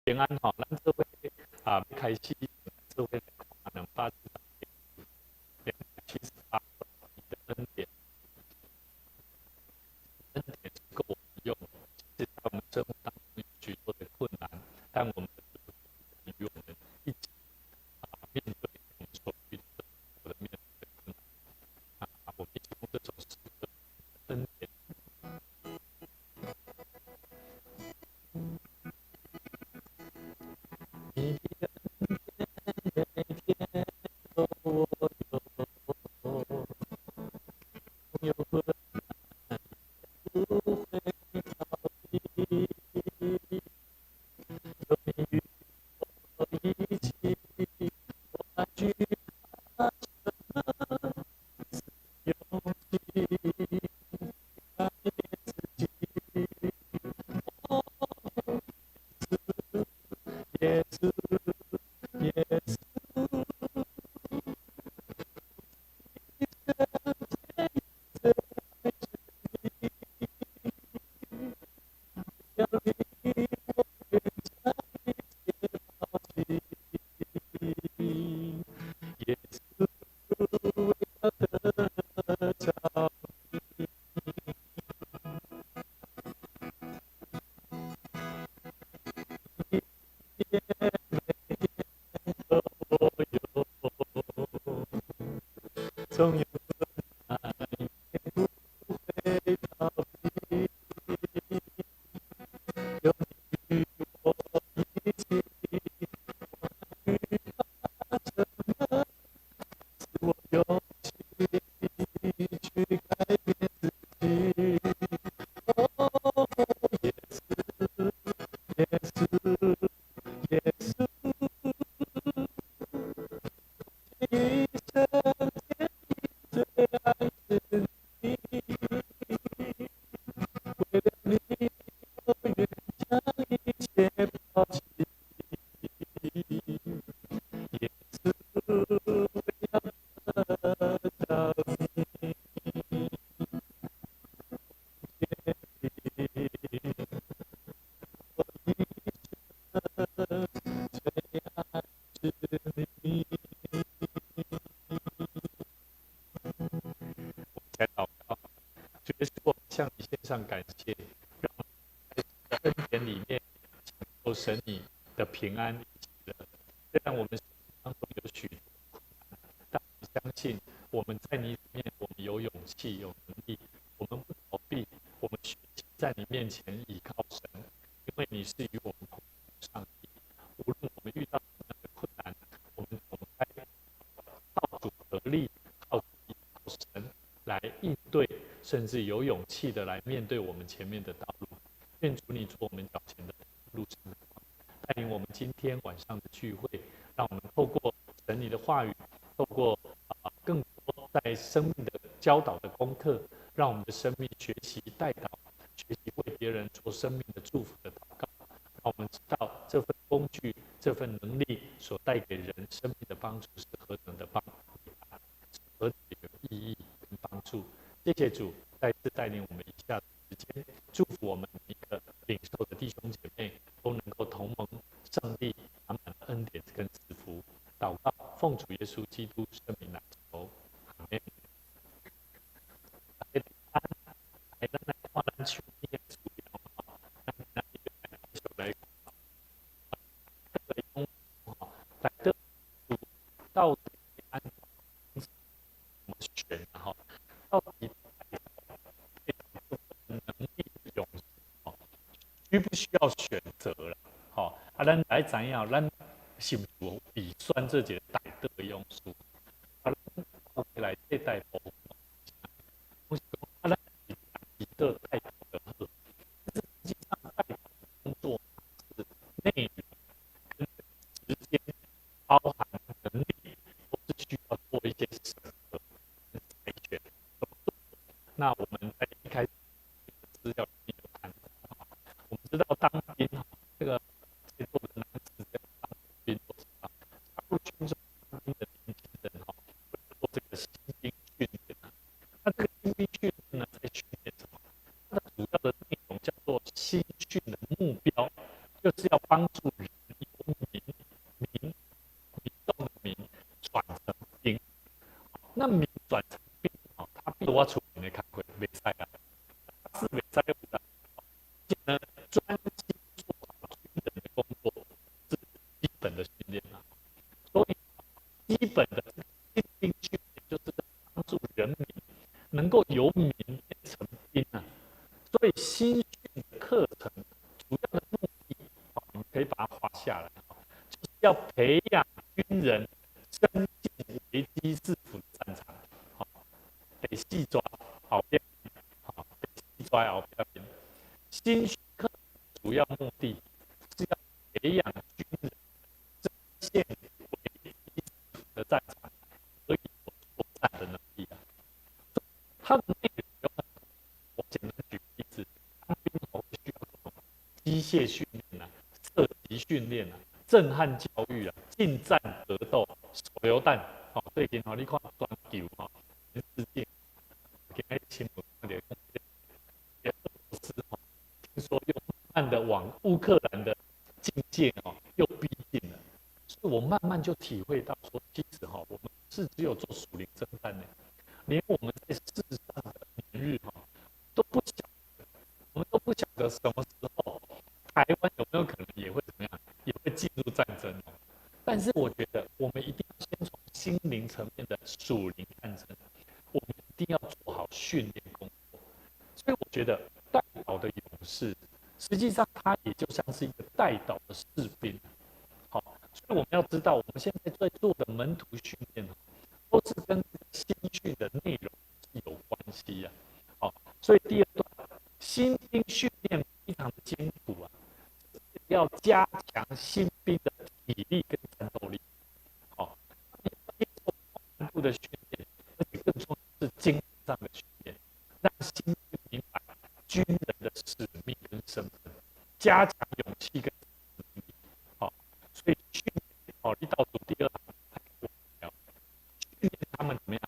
平安吼，咱做伙啊，欲開始做伙來看278你的恩典，恩典是夠我們用。其實在我們生活當中有許多的困難，但我們的主與我們一起啊面對我們所遇到的面對困難啊，我們一起用這首詩歌恩典。你的恩典每天都我有，有困難也不會逃避，有你與我一起，我還懼怕什麼？賜勇氣改變自己。哦，耶穌，耶穌，一生最愛是你，為了你，我願將一切拋棄。耶穌，為要得著你。你的恩典每天都我有，縱有困難也不會逃避。有你與我一起，我還懼怕什麼？賜我勇氣去改變自己。哦，耶穌，耶穌，耶穌，一生最愛是你，為了你，我願將一切拋棄。耶穌，為要得著你，我一生最愛是你。我們來禱告，主耶穌，我們向你獻上感謝，讓我們在恩典裡面享受神你的平安與喜樂。雖然我們生命當中有許多困難，但我們相信我們在你裡面，我們有勇氣、有能力，我們不逃避，我們學習在你面前倚靠神，因為你是與我們同在的上帝。無論我們遇到什麼樣的困難，我們總該靠主得力，靠主依靠神來應對，甚至有勇氣的來面對我們前面的道路。願主你做我們腳前的路上的光，帶領我們今天晚上的聚會，讓我們透過神你的話語，透過更多在生命的教導的功課，讓我們的生命學習代禱，學習為別人做生命的祝福的禱告，讓我們知道這份工具、這份能力所帶給人生命的幫助是何等的幫大，是何等有意義跟幫助。謝謝主再次帶領我們以下的時間，祝福我們每一個領受的弟兄姐妹都能夠同蒙上帝滿滿的恩典跟賜福。禱告，奉主耶穌基督聖名來求，阿們。大家平安，來，咱來看咱手邊的資料吼，咱今仔日來繼續來看，代禱勇吼，代禱到底按怎麼選吼？到底代禱能力的勇士吼，需不需要選擇啦？吼，啊，咱來知影，咱是毋是有被選做一個代禱勇士？啊，咱後來這大部分攏是講，啊，咱是祈禱代禱就好。但是實際上，代禱工作是內容跟時間，包含能力，都是需要做一些審核跟篩選。怎麼做？那我們在一開始資料裡面有談到，我們知道當兵哈，這個在座的男子在當兵都知道，加入軍中當兵的年輕人哈，會做這個新兵訓練。那這個新兵訓練呢，在訓練什麼？它的主要的內容叫做新訓的目標，就是要幫助人那民轉成兵，哦，他比我厝邊的較會袂使啊，是袂使有啦。而且呢，專心做好軍人的工作是基本的訓練啊。所以，基本的新兵訓練就是幫助人民能夠由民變成兵啊。所以新訓的課程主要的目的，哦，你可以把它畫下來，就是要培養軍人身進危機四伏的戰場。好，第四抓後邊，好，第四抓後邊。新訓課主要目的是要培養軍人身陷危機四伏的戰場，可以有作戰的能力啊。它的內容有很多，我簡單舉個例子，當兵後需要什麼機械訓練啊、射擊訓練啊、震撼教育啊、近戰格鬥、手榴彈。哦，最近哦，你看全球哦，全世界，今日新聞看著講，俄羅斯哦，聽說又慢慢的往烏克蘭的境界哦，又逼近了。所以我慢慢就體會到說，其實哈，我們是只有做屬靈征戰的，連我們在世上的年日哈，都不曉得，我們都不曉得什麼時候台灣有沒有可能也會怎麼樣，也會進入戰爭哦。但是我覺得，我們一定要先從心靈層面的屬靈戰爭，我們一定要做好訓練工作。所以我覺得代禱的勇士，實際上他也就像是一個代禱的士兵。好，所以我們要知道，我們現在在做的門徒訓練，都是跟新訓的內容是有關係呀。好，所以第二段新兵訓練非常的艱苦啊，要加強新兵的體力跟戰鬥力。好，接受高難度的訓練，而且更重要是精神上的訓練，讓新兵明白軍人的使命跟身份，加強勇氣跟能力。好，所以訓練哦，你倒數第二行，訓練他們怎麼樣？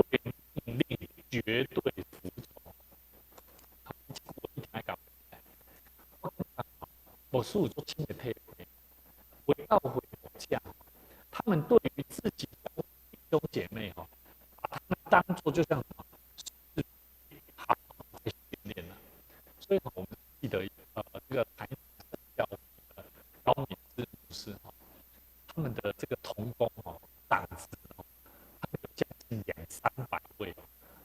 對命令絕對服從。好，我一定愛講。我牧師有足深的體會，回教會牧者，他們對於自己的弟兄姐妹哈，把他們當做就像什麼，是好好在訓練了。所以我們記得這個台南教會的高敏之牧師哈，他們的這個同工哦，長子哦，他們有將近兩三百位，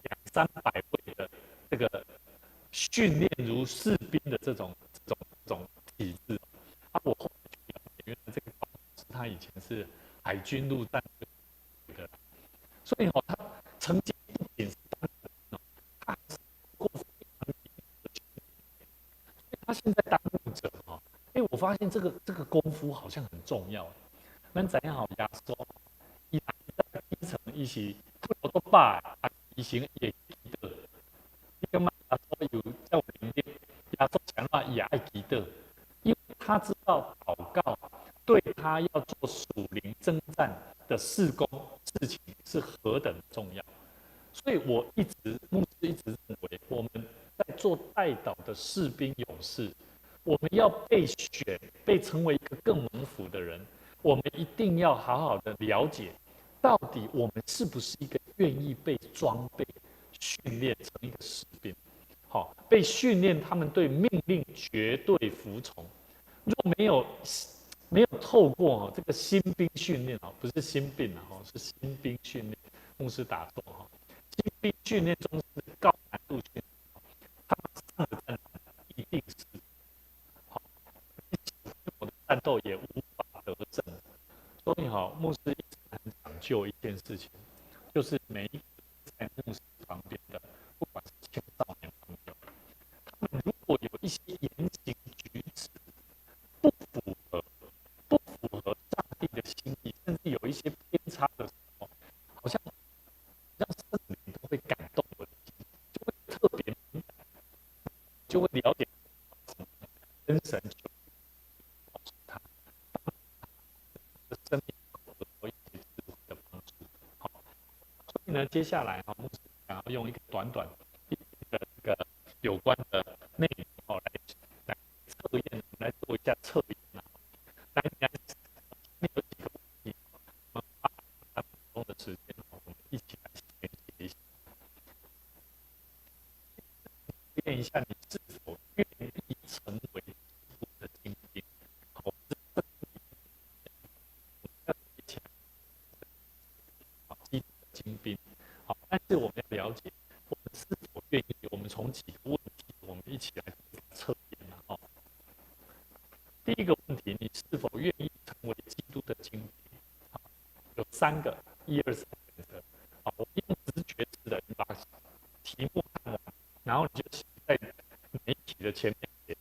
兩三百位的這個訓練如士兵的這種體制。啊，我後來去了解，原來這個高牧師他以前是海軍陸戰隊的，所以哦，他曾經不僅是當兵，他還是過非常嚴格的訓練，所以他現在當牧者哦，哎，我發現這個功夫好像很重要。咱知影吼，耶穌伊來在基層，伊是吐肚飽，啊，醫生也祈禱。你感覺耶穌有遮有能力？耶穌講話也愛祈禱，因為他知道禱告對他要做屬靈征戰的事工事情是何等重要。所以我一直牧師一直認為，我們在做代禱的士兵勇士，我們要被選，被成為一個更蒙福的人，我們一定要好好的了解，到底我們是不是一個願意被裝備、訓練成一個士兵？好，被訓練，他們對命令絕對服從。若沒有透過這個新兵訓練哦，不是新病啊，是新兵訓練，牧師打錯哈。新兵訓練中是高難度訓練，他們上的戰場一定是好，我的戰鬥也無法得勝。所以哈，牧師一直很講究一件事情，就是每一個在牧師旁邊的，不管是青少年朋友，他們如果有一些言行舉止不符合上帝的心意，甚至有一些偏差的時候，好像讓聖靈都會感動我的心，就會特別敏感，就會了解跟神求告訴他，的生命得到一些智慧的幫助。好，所以呢，接下來哈，牧師想要用一個短短的這個有關的內容哦，來測驗，來做一下測驗啊。來來，有幾個問題，我們花3分鐘的時間，我們一起好，但是我們要了解，我們是否願意？我們從幾個問題，我們一起來測驗哦。第一個問題，你是否願意成為基督的精兵？好，有三個，一二三選擇。好，我用直覺式的，你把題目看完，然後你就寫在每一題的前面寫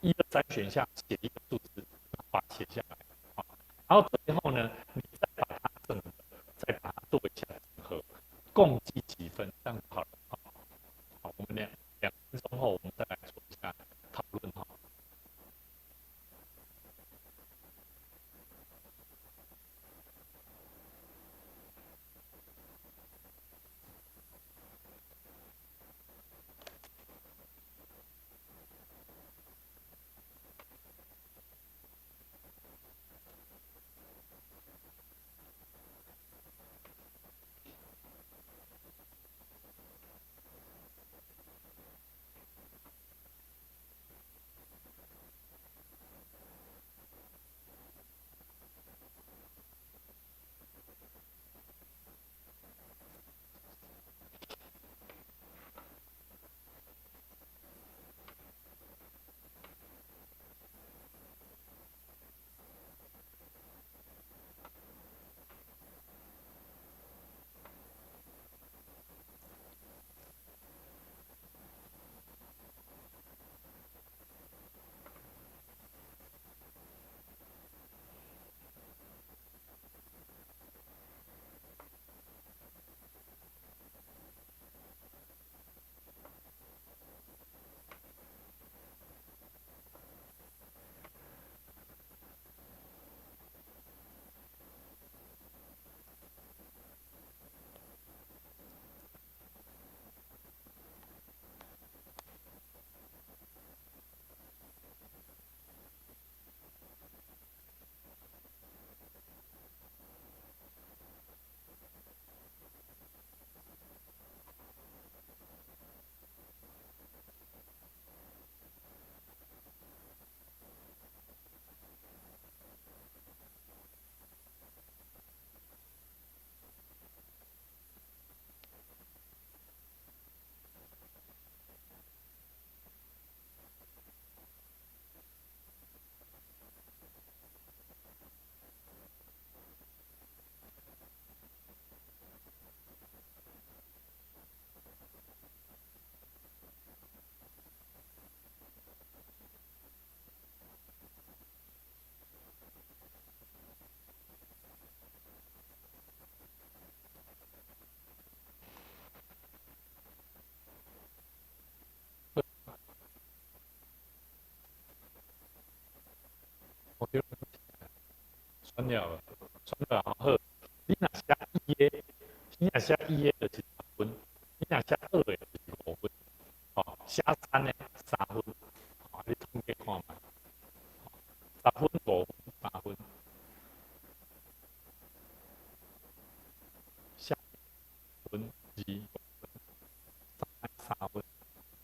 一二三選項，寫一個數字，把它寫下來。好，然後最後呢，你再把它整個，再把它做一下整合，共計幾分，這樣就好了。好，好，我們2分鐘後，我們再來做一下討論哈。我就算了，算了，好。你若寫一的，你若寫一的就是10分；你若寫二的，就是5分。哦，寫三的3分。哦，你統計看覓。10分、5分、3分。寫分二分三3分。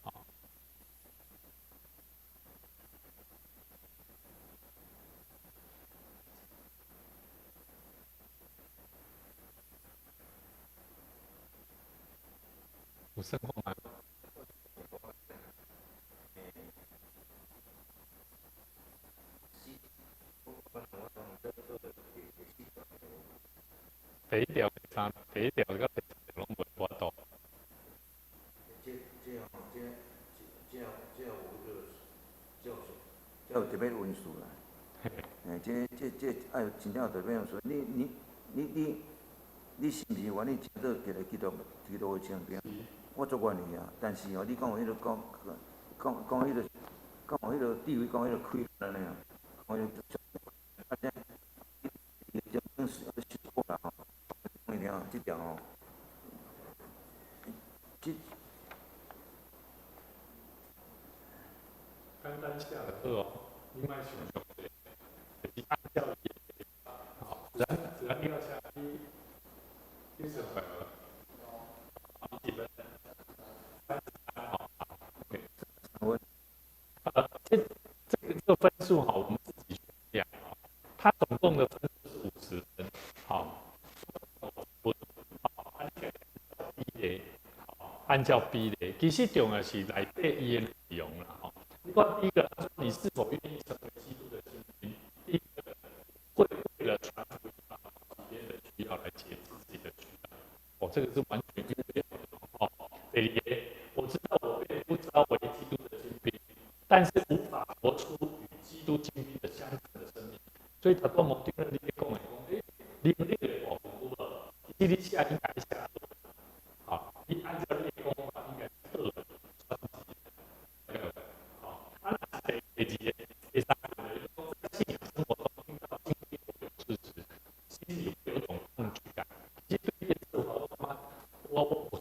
哦。有算看覓？第一條、第三、第一條佮第三條攏袂無法度。這這吼，這這這有彼個，這有這有特別文書啦。嘿，這這這愛真正有特別文書。你你你你你是毋是願意成做一個基督的精兵？我足願意啊，但是哦，你講有彼個講講講彼個講有彼個地位，講彼個開按呢啊，講彼個啊這，這種是修過啦吼，講你聽，這條吼，這。簡單寫就好哦，你莫想傷濟，就是按照伊的，吼，自然自然你要寫你，你算出來無？幾分？33，好，OK。 3分。這個分數哈，我們自己量啊。它總共的分數是50分，好，好，啊，你按照比例，其實重要是內底伊的內容啦，吼。你看第一個，他說你是否願意成為基督的精兵？第一個，會為了傳福音把別人的需要來節制自己的需要。哦，這個是完全預料的。哦，第二個，我知道我被呼召為基督的精兵，但是無法活出與基督精兵的相稱的生命。所以頭拄牧長你咧講的講，欸，能力的部分有無？其實你寫應該寫，好，你按照你的講法應該是好。好，啊，第二個、第三個，在信仰生活中聽到精兵有事時，心裡會有種抗拒感。其實對這個我感覺我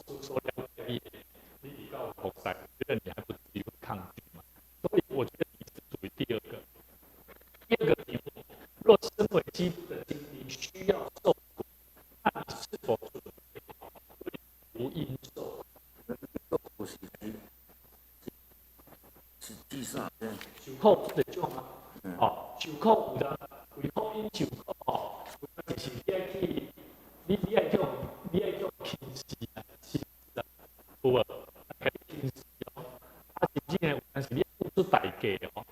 是說了解你，你比較服侍，覺得你還不至於會抗拒嘛？所以我覺得你是屬於第二個。第二個題目，若身為基督的精兵需要受苦，那你是否準備好為福音受苦？受苦是實際上，受苦這種啊，哦，受苦有的為福音受苦哦，有就是你愛去，你愛叫輕視啊，是啊，有無？共你輕視哦，啊，甚至呢，有當時你愛付出代價哦，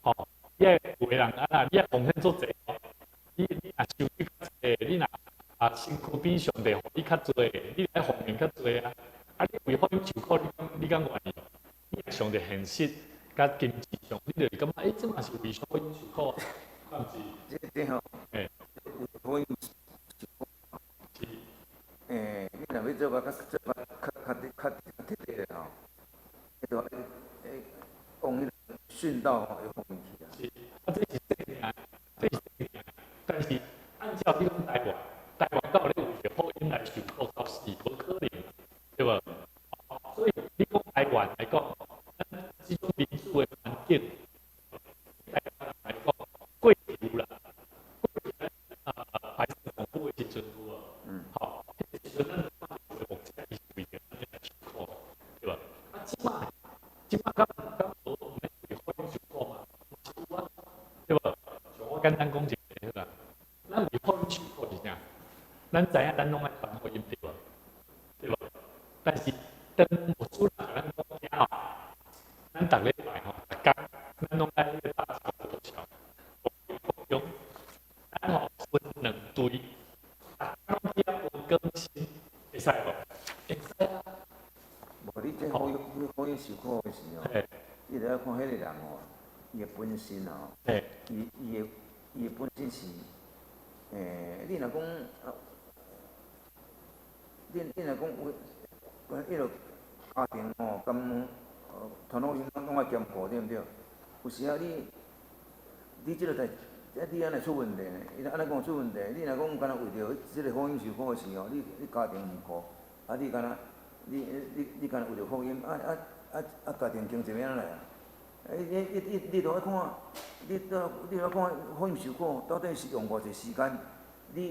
吼，你愛有的人啊，你愛奉獻足濟哦，你若收入較濟，你若啊身軀比上帝予你較濟，你愛奉獻較濟啊，啊，你為福音受苦，你敢願意？你若上帝現實佮金錢上，你就會感覺，欸，這嘛是為福音受苦，敢毋是？這吼，為福音受苦。是。欸，你若欲做較做較較較較徹底的吼，彼個欸，往彼個殉道吼方面去啊。是，啊，這是正命，這是正命。但是按照你講台灣，台灣敢有咧為著福音來受苦到死，無可能，對無？所以你講台灣來講，咱這種民主的環境，台灣來講，過去有啦，過去啊白色恐怖的時陣有無？好，彼個時陣咱看著有的牧者伊是為著按呢來受苦，對無？啊，這擺敢無免為福音受苦嘛？嘛是有啊，對無？像我簡單講一個好啊，咱為福音受苦是啥？咱知影咱攏愛傳福音，對無？對無？但是當牧師來共咱講了後，咱逐禮拜吼，逐工咱攏愛彼個大橋小橋，國中，咱吼分兩隊，逐工攏去遐分更新，會使無？會使啊。無，你這福音受苦的時候，你著愛看彼個人吼，伊的本身吼，伊的本身是，欸，你若講，你若講有，彼個家庭吼，佮傳福音攏愛兼顧，對毋對？有時啊，你這個代，你按呢出問題呢？伊按呢講出問題，你若講干焦為著這個福音受苦的時候，你家庭毋顧，啊，你干焦，你干焦為著福音，啊，家庭經濟欲按怎來啊？欸，你著愛看，你著愛看福音受苦到底是用偌濟時間？你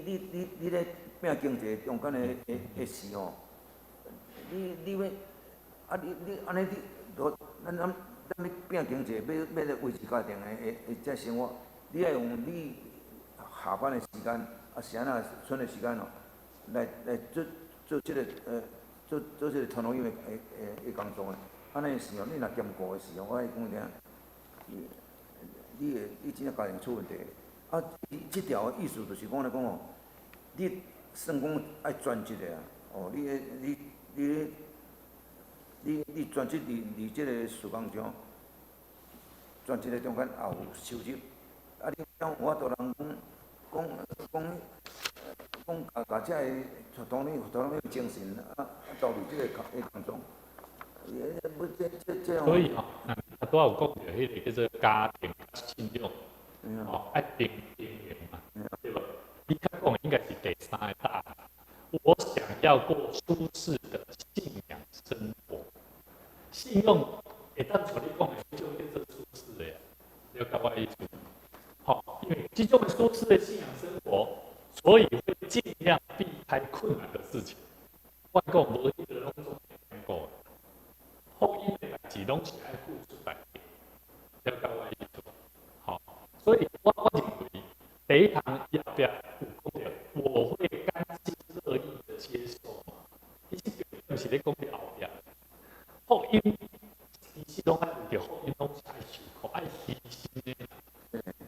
咧拼經濟中間的事吼，你欲啊你按呢你，咱欲拼經濟，欲來維持家庭的這生活，你愛用你下班的時間，啊是按怎賰的時間哦，來做這個做這個傳福音的工作的。按呢時候，你若兼顧的時候，我愛講聽，你真正家庭出問題。啊，伊這條的意思就是講來講吼，你算講愛專職的啊，哦，你專職佇這個事工上，專職的中間也有收入。啊，你講有法度人講講講講，共這個傳統的精神啊，投入這個工作。所以吼，拄仔有講著彼個叫做家庭信仰，吼，愛平衡嘛，對無？你較講應該是第三個答案。我想要過舒適的信仰生活，信用會當像你講的彼種叫做舒適的，了解我意思？好，因為這種舒適的信仰生活，所以會盡量避開困難的事情。我講無彼個攏總會過，福音的代誌攏是愛付出代價，了解我意思？好，所以我認為第一項後壁有講著，我會甘心樂意的接受。其實毋是咧講佇後壁，福音其實攏愛為著福音，攏是愛受苦、愛犧牲的。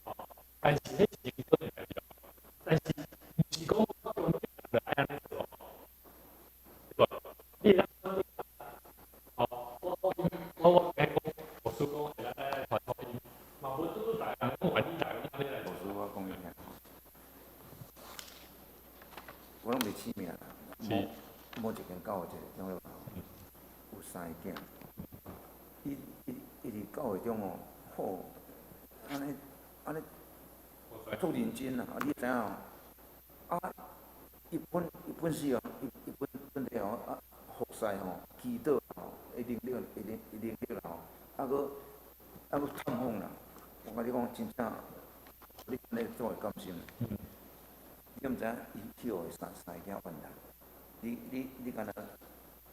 哦，但是彼是因果的代誌，但是毋是講我中就愛按呢做，對無？你會當哦，我福音，我講牧師講，會咱來傳福音，嘛無拄拄逐個人攏願意逐個攏按呢來牧師我講你聽，我攏袂起名啦，某某一間教會一個長老有三个囝，伊伊伊佇教會中哦，吼，按呢按呢足認真啦，啊，你知影哦？啊，伊本伊本身哦，伊伊本本地哦，啊，服侍吼，祈禱吼，伊能力伊能伊能力啦吼，啊，閣啊閣探訪啦，我共你講真正，你按呢做會甘心。你敢知影伊去予三三个囝怨嘆？你你你敢若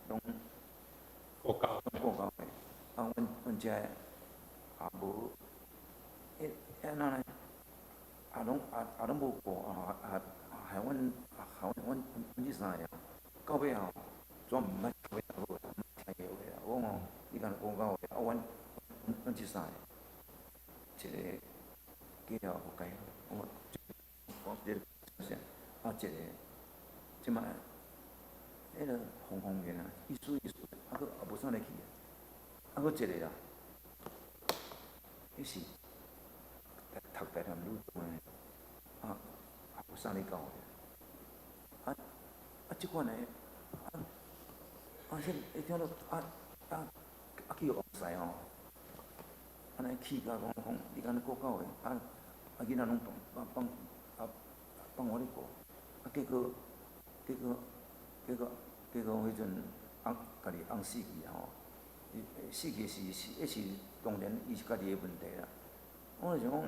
攏顧教顧教的，啊，阮阮遮也無，彼按怎呢？也攏也也攏無顧啊！啊，害阮害阮阮阮這三個到尾吼，總毋捌聽查某的，毋捌聽伊話啦。我講吼，你敢若顧教的，啊，阮阮阮這三個，一個過了無改，我講這個啥？啊，一個這擺彼个方方面啊，意思意思，啊，閣也無啥咧去，啊，閣一個啦，彼是讀台南女中的，啊，也無啥咧教會，啊啊，這款的，啊啊，彼彼聽到啊啊啊去予王師吼，按呢氣甲講講，你敢若顧教會，啊啊囡仔攏放放啊放我咧顧，啊結果結果結果結果彼陣翁家己翁死去啊吼，死去是是，彼是當然伊是家己的問題啦。我就想講，啊，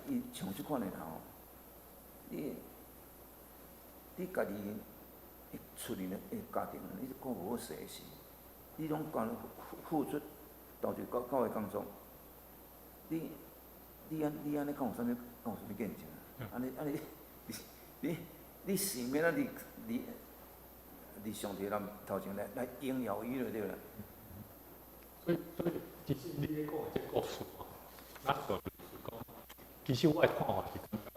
伊像這款的人吼，你你家己出來的家庭，你顧無好勢時，你攏甘付出投入教教會工作，你你按你按呢敢有啥物敢有啥物見證啊？按呢按呢，你你你想欲按怎佇佇佇上帝人頭前來來榮耀伊就對啦。所以所以，其實你咧講的這個故事吼，咱就是講，其實我的看法是感覺，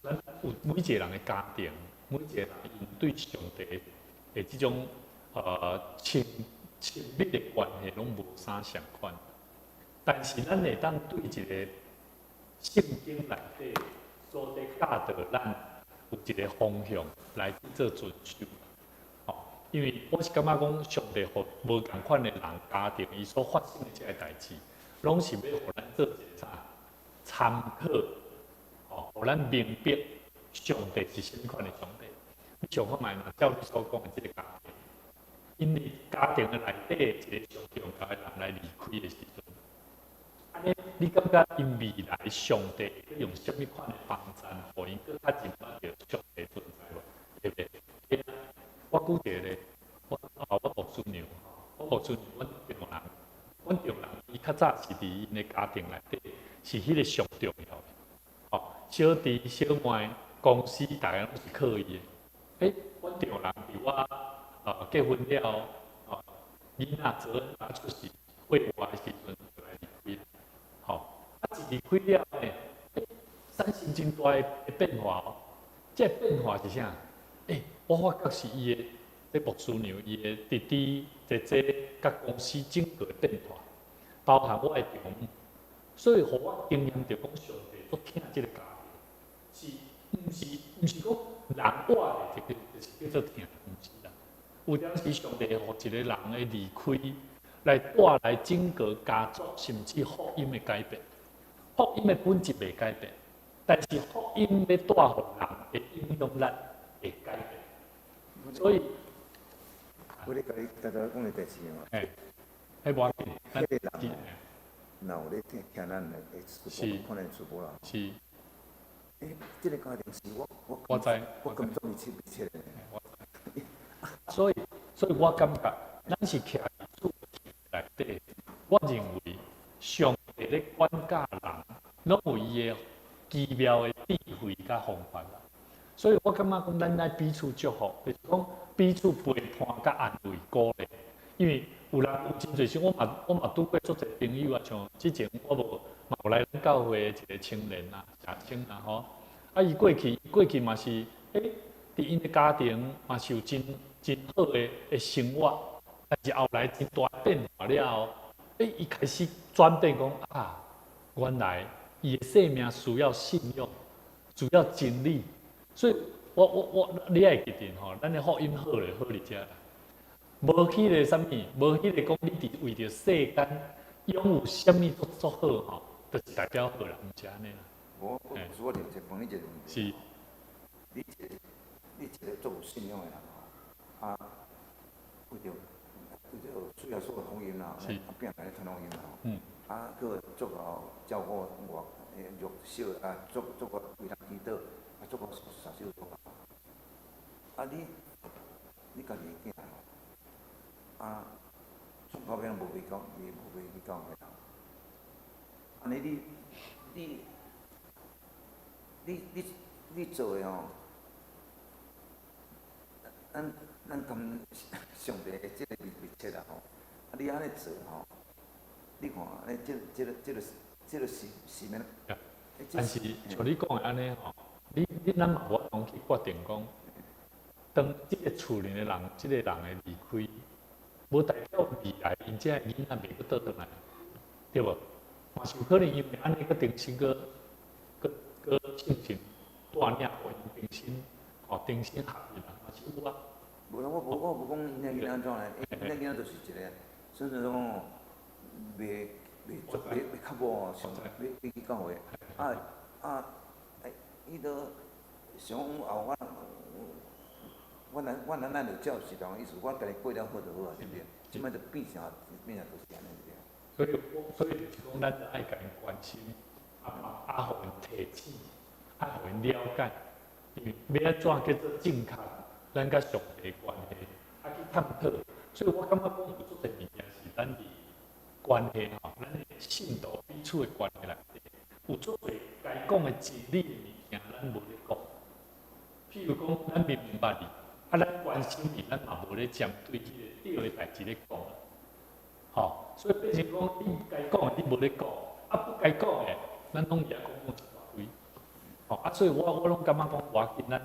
咱有每一個人的家庭，每一個人𪜶對上帝的這種親親密的關係，攏無啥相仝。但是咱會當對一个聖經內底所佇教導咱有一个方向來去做遵守。吼，因為我是感覺講，上帝予無仝款的人家庭，伊所發生的這个代誌，攏是欲予咱做一個啥參考，吼，予咱明白上帝是啥物款的上帝。你想看覓嘛？照你所講的這个家庭，因為家庭的內底一个上重要的人來離開的時陣，按呢，你感覺𪜶未來上帝會用啥物款的方針，予𪜶閣較認捌著上帝存在無？對不對？我舉一個例，我啊，我牧師娘，我牧師娘，阮丈人，阮丈人伊較早是佇𪜶的家庭內底是彼个上重要的，吼，小弟小妹公司逐个攏是靠伊的。欸，阮丈人佇我結婚了後，囡仔做啊出世歲外的時陣就來離開，吼，啊一離開了呢，欸，產生真大的變化哦。這個變化是啥？欸，我發覺是伊的這牧師娘，伊的弟弟、姐姐佮公司整個的變化，包含我的丈母，所以予我經驗著講上帝足疼這个家庭，是毋是毋是講人活的就是叫做疼，毋是啦。有當時上帝會予一個人的離開，來帶來整個家族甚至福音的改變。福音的本質袂改變，但是福音欲帶予人的影響力會改變。所以，我咧共你常常講个代誌嘛。嘿，彼無要緊，彼个人若有咧聽聽咱的直播，看咱直播啦。是。欸，這个家庭是我我我知，我感覺密切密切的。所以，所以我感覺，咱是徛佇主內底，我認為上帝咧管教人，攏有伊的奇妙的智慧佮方法啦。所以我感覺講，咱愛彼此祝福，就是講彼此陪伴佮安慰鼓勵。因為有有人有真濟時，我嘛拄過足濟朋友啊，像之前我無嘛有來咱教會的一個青年啊，謝青啊吼，啊伊過去嘛是，佇𪜶的家庭嘛是有真真好的生活，但是後來真大變化了後，伊開始轉變講啊，原來伊的生命需要信仰，需要真理，所以我你愛記得吼，咱的福音好咧好佇遮。無彼個啥物，無彼個講你佇為著世間擁有啥物足足好吼，就是代表好啦，毋是按呢啦。我我就問你一個問題。是。你一個足有信仰的人吼，啊，為著需要說福音啦，啊，拼來傳福音啦吼，啊，閣足夠照顧我弱小啊，足足夠為人祈禱，啊，足夠殺手足夠。啊，你家己的囝吼，啊，從到尾攏無去教，伊無去教會啦。按呢你做的吼，咱跟上帝的這個密密切啦吼，啊，你按呢做吼，你看，這個是免。但是像你講的按呢吼，你咱嘛無法度去決定講，當這個厝裡的人，這個人的離開，無代表未來𪜶這个囡仔袂閣倒轉來，對無？嘛是有可能因為按呢閣重新閣閣閣進行帶領，予𪜶重新吼重新合一啦，嘛是有啊。無啦，我無講𪜶囡仔按怎咧，𪜶囡仔就是一個，甚至講吼，袂較無想欲去教會，啊啊，伊都想講後我，我咱就照是同意思，我家己過了好就好啊，對毋對？這擺就變成就是按呢對。所以就是講，咱愛共𪜶關心，啊啊，予𪜶提醒，啊，予𪜶了解，因為欲按怎叫做正確，咱佮上帝關係，啊去探討。所以我感覺講有足濟物件是咱佇關係吼，咱的信徒彼此的關係內底，有足濟該講的真理的物件，咱無咧講。譬如講，咱明明捌伊，啊，咱關心伊，咱嘛無咧針對彼個對的代誌咧講。吼，所以變成講，你該講的你無咧講，啊不該講的，咱攏會講講一大堆。吼，啊，所以我攏感覺講，無要緊，咱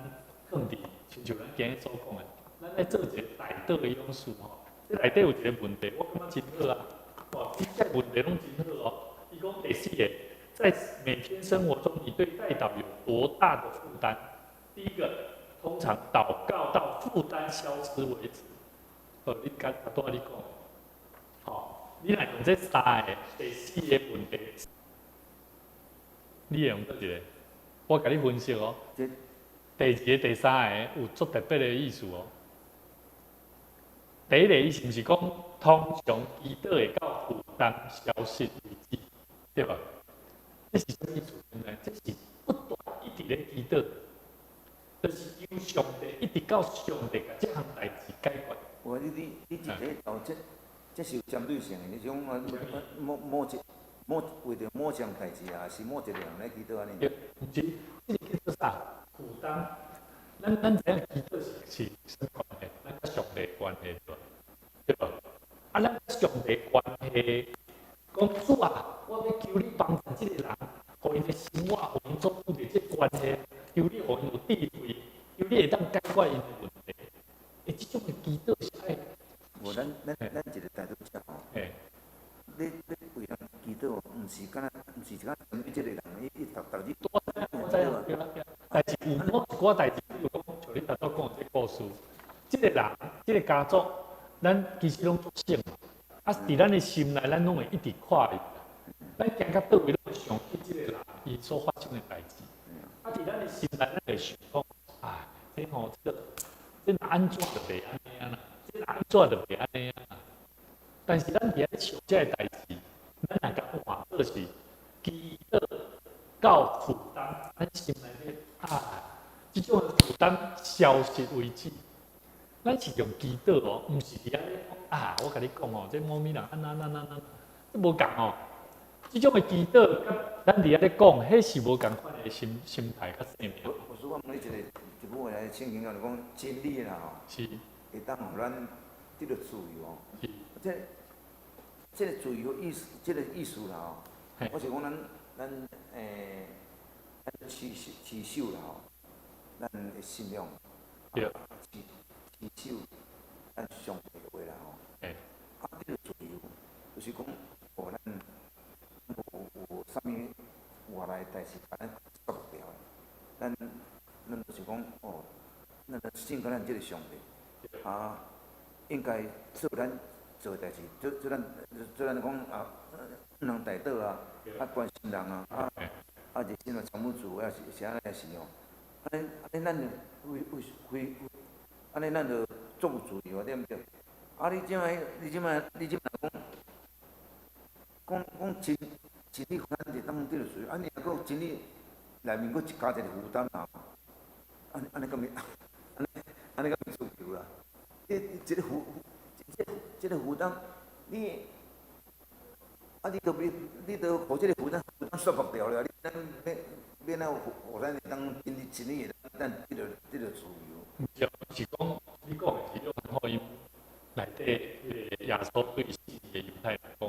囥佇親像咱今日所講的，咱愛做一個代禱的勇士吼。這內底有一個問題，我感覺真好啊！哇，這個問題攏真好哦。伊講第四個，在每天生活中，你對代禱有多大的負擔？第一個，通常禱告到負擔消失為止。好，你剛拄仔你講，吼，你若用這三個第四個問題，你會用佗一個？我共你分析哦。第二個、第三個有足特別的意思哦。第一個，伊是毋是講通常祈禱會到負擔消失為止，對吧？這是啥物意思？這是不斷一直咧祈禱，就是求上帝一直到上帝共這項代誌解決。無你這個哦，這是有針對性的，你講啊，某某一某為著某項代誌啊，是某一個人來祈禱按呢？對，毋是，這個叫做啥？負擔。咱知影祈禱是啥物關係？咱佮上帝關係對無？對無？啊，咱佮上帝關係，講主啊，我欲求你幫助這個人，予𪜶的生活，予𪜶所拄著這個關係，求你予𪜶有智慧，求你會當解決𪜶的問題。欸，這種的祈禱是愛。無，咱一個代禱者吼，你為人祈禱，毋是敢若，毋是敢若針對這個人，伊逐逐日。我知影，我知影，對啦對啦。但是有某一寡代誌，比如講，像你頭拄講的這個故事，這個人，這個家族，咱其實攏足聖嘛。啊，佇咱的心內，咱攏會一直看伊。咱行到佗位，攏會想起這個人伊所發生的代誌。啊，佇咱的心內，咱會想講，哎，這吼，這個，這若按怎就袂按呢啊啦，這若按怎就袂按呢啊。但是咱佇遐想這個代誌，咱若共換做是祈禱到負擔，咱心內底啊，這種的負擔消失為止。咱是用祈禱哦，毋是佇遐咧講啊！我共你講哦，這某物人按怎按怎按怎，這無仝哦。這種的祈禱，佮咱佇遐咧講，彼是無仝款的心態佮生命。我說我問你一個一句話來，聖經講就講真理啦吼，會當予咱得著自由哦。這這個自由意思，這個意思啦吼。我是講咱持守啦吼，咱的信仰。持守咱上帝的話啦吼。啊，這個自由，就是講，哦，咱無啥物外來的代誌，共咱束縛牢的。咱就是講，哦，咱信靠咱這個上帝，啊，應該做咱做的代誌，做咱講啊，毋通代禱啊，啊關心人啊，啊熱心啊參與主啊，是按呢是哦。按呢咱就非非非，按呢咱就足有自由啊，對毋對？啊，你這擺講真理，咱會當得著自由，啊，你若閣真理內面閣加一個負擔啊，按呢敢會，按呢敢會自由啦？這個負擔，你都予這個負擔束縛著了，你咱欲按怎予咱會當真理會當得著自由？毋是，是講你講的是約翰福音內底彼個耶穌對死的猶太人講：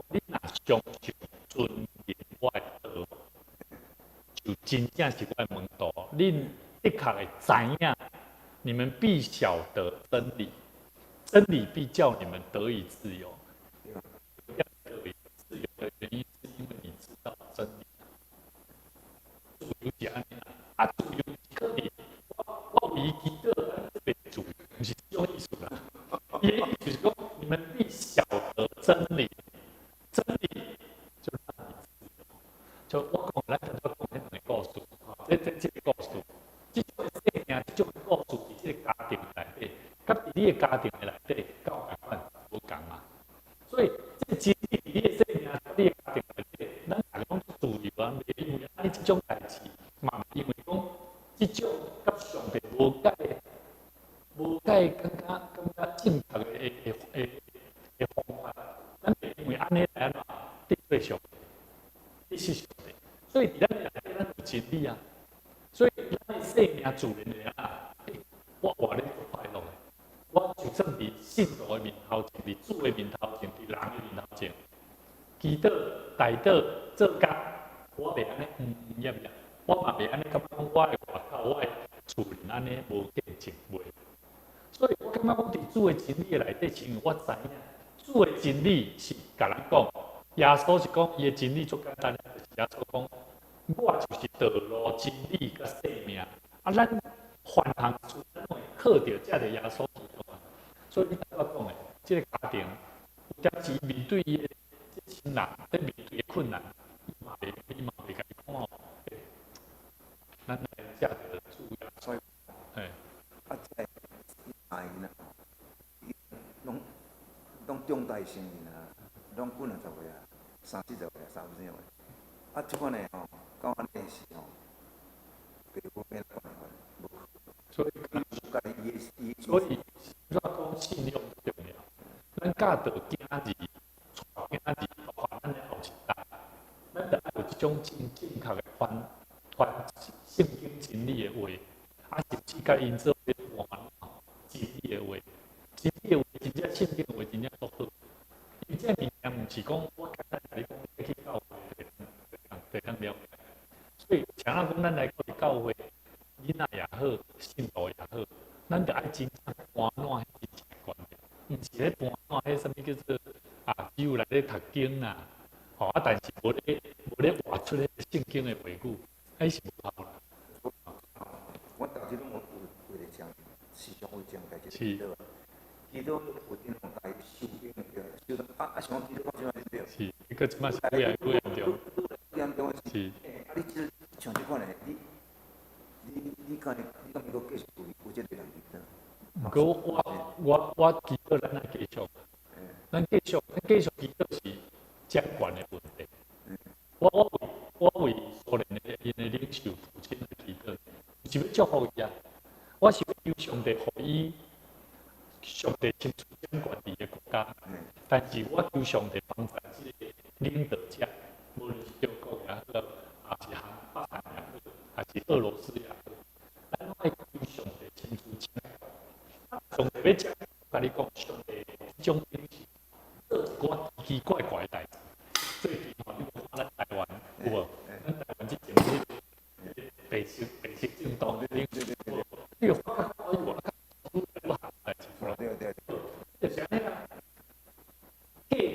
你若相信遵行我的道，就真正是我的門徒。恁的確會知影，你們必曉得真理，真理必叫你們得以自由。得以自由的原因，是因為你知道真理。自由是按呢啊，自由是可能我為伊祈禱，這個自由，毋是這種意思啦。伊的意思是講，你們必曉得真理，真理就讓你自由。就我講，咱頭拄講彼兩个故事，這個故事，這種的生命，這種故事，佇這個家庭內底，佮佇你的家庭的內底，敢有仝款？無仝嘛。所以，這個真理佇你的生命、你的家庭內底，咱逐个攏自由啊，袂因為按呢這種代誌，嘛因為講這種佮上帝無解感覺正確的方法，咱袂因為按呢來按怎得罪上帝，得失上帝。所以佇咱內底，咱有真理啊。所以咱的生命自然會啊，我活咧足快樂的。我就算佇信徒的面頭前，佇主的面頭前，佇人的面頭前，祈禱、代禱、做工，我袂按呢揜揜，我嘛袂按呢感覺講我的外口，我的厝裡按呢無見證袂。所以我感覺講佇主的真理的內底，是因為我知影主的真理是共人講，耶穌是講伊的真理足簡單，就是耶穌講，我就是道路、真理佮生命。啊，咱凡項事咱攏會靠著藉著耶穌基督啊。所以你拄仔講的，這個家庭有當時面對伊的親人，咧面對的困難，伊嘛袂共伊講哦，咱來藉著主耶穌，嘿。啊，這個阿姨啦，攏長大成人啊，攏幾若十歲啊，三四十歲啊，三五十歲。啊，這款的吼，到按呢時吼，爸母欲按怎管無。所以，所以，怎講信仰重要？咱教導囝兒、帶囝兒，包括咱的後一代，咱著愛有這種真正確的傳聖經真理的話，啊，甚至共𪜶做伙換真理的話，真理的話，真正聖經的話，真正足好。因為這個物件毋是講我簡單共你講，你去教會就會當了解。所以，像咱講，咱來到教會，囡仔也好，信徒也好，咱著愛真正搬攏彼真正觀念，毋是咧搬攏彼啥物叫做啊，只有來咧讀經啦，吼啊，但是無咧活出彼聖經的話語，彼是無效啦。我逐日攏有為咧講，時常有講代誌，對吧？祈禱有陣吼，大家收兵的對，收到啊，像講祈禱講這對。是，伊閣這擺是愈來愈嚴重。嚴重的是，啊，你這像這款的，你敢會閣繼續有這個人祈禱？毋過我祈禱咱愛繼續，咱繼續祈禱是掌權的問題。我為蘇聯的𪜶的領袖普京來祈禱，毋是欲祝福伊啊，我是欲求上帝予伊，上帝親自掌權佇伊的國家。但是我求上帝幫助這個領導者，無論是中國也好，抑是北韓也好，抑是俄羅斯也好，咱攏愛求上帝親自掌權。上帝欲掌，共你講，上帝這種領袖做一個寡奇奇怪怪的代誌。最近吼，你無看咱台灣有無？咱台灣之前迄個白色政黨，你你有發覺哎呦，愈來愈行代誌出來。就是按呢啦，假代誌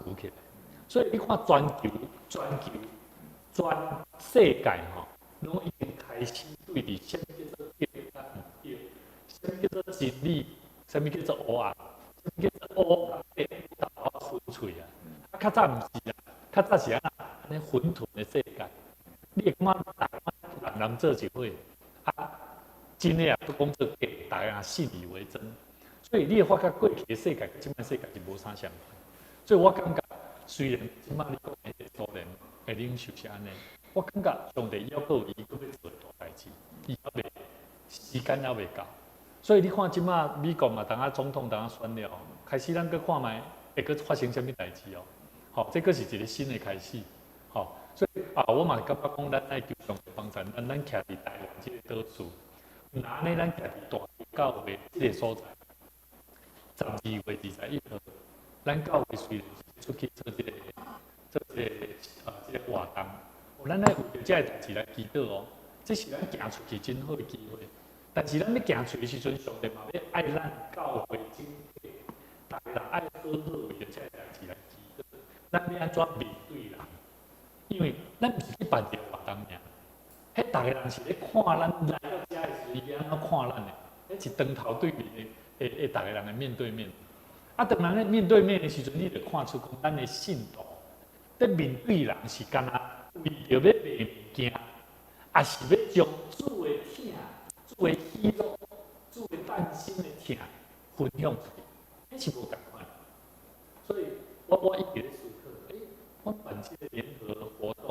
浮起來。所以你看全球、全球、全世界吼，攏已經開始對佇啥物叫做對佮毋對，啥物叫做真理，啥物叫做烏暗，啥物叫做烏佮白，有淡分喙啊。啊，較早毋是啊，較早是按怎？按呢混沌的世界，你會感覺逐個人人做一伙，啊，真的也閣講做假，逐个人信以為真。所以你會發覺過去的世界佮這擺世界是無啥相仝。所以我感覺，雖然這擺你講的蘇聯的領袖是按呢，我感覺上帝猶閣有伊閣欲做的大代誌，伊猶未時間猶未到。所以你看這擺美國嘛，當下總統當下選了，開始咱閣看覓會閣發生啥物代誌哦。吼，這閣是一個新的開始。吼，所以啊，我嘛感覺講，咱愛求上帝幫助咱，咱徛佇台灣這個島嶼，若按呢，咱徛佇大教會這個所在，12月21號，咱教會雖然是出去做這個活動，咱愛為著這個代誌來祈禱哦。這是咱行出去真好的機會。但是咱欲行出去的時陣，上帝嘛欲愛咱教會整體，逐个人愛好好為著這個代誌來祈禱。咱欲按怎面對人？因為咱毋是去辦一個活動爾，彼逐个人是咧看咱來到遮的時陣，伊按怎看咱的？彼是當頭對面的，逐个人的面對面。啊，當人咧面對面的時陣，你就看出講咱的信徒，佇面對人是敢若為著欲賣物件，抑是欲將主的疼、主的喜樂、主的誕生的疼分享出去，彼是無仝款。所以我一直咧思考，欸，我辦這個聯合活動，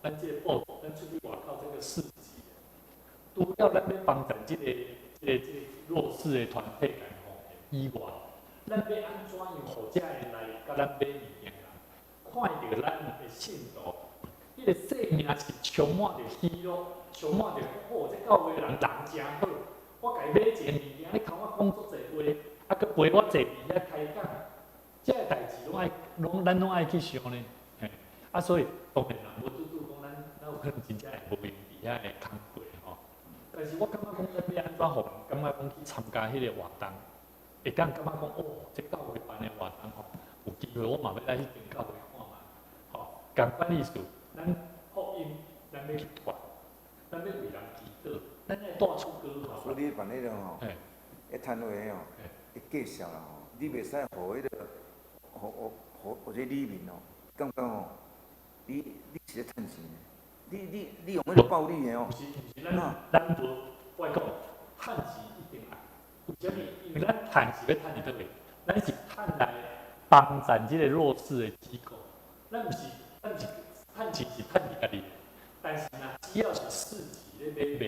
咱這個報，咱出去外口這個市集，除了咱欲幫助這個弱勢的團體以外，咱欲按怎樣予遮的來共咱買物件人，看著咱的信徒，彼個生命是充滿著喜樂，充滿著好，這教會人人誠好。我共伊買一個物件，你聽我講足濟話，啊，閣陪我坐佇遐開講，這個代誌攏愛，攏咱攏愛去想呢。嘿，啊，所以當然啦，無拄拄講咱，咱有可能真正會無閒佇遐會工課吼。但是我感覺講咱欲按怎予人感覺講去參加彼個活動，會當感覺講哦，這教會辦的活動吼，有機會我嘛欲來彼間教會看覓，吼，仝款意思，咱福音，咱欲去傳，咱欲為人祈禱，咱愛帶出歌吼。所以你辦彼個吼，彼攤位吼，彼介紹啦吼，你袂使予彼個，予予予予這里民哦，感覺吼，你是咧趁錢的，你用彼個暴力的哦。毋是毋是，咱咱無，我講，趁錢一定愛，為啥物？因為咱趁是欲趁佇佗位？咱是趁來幫助這個弱勢的機構，咱毋是趁錢是趁佇家己，但是若只要是市集咧買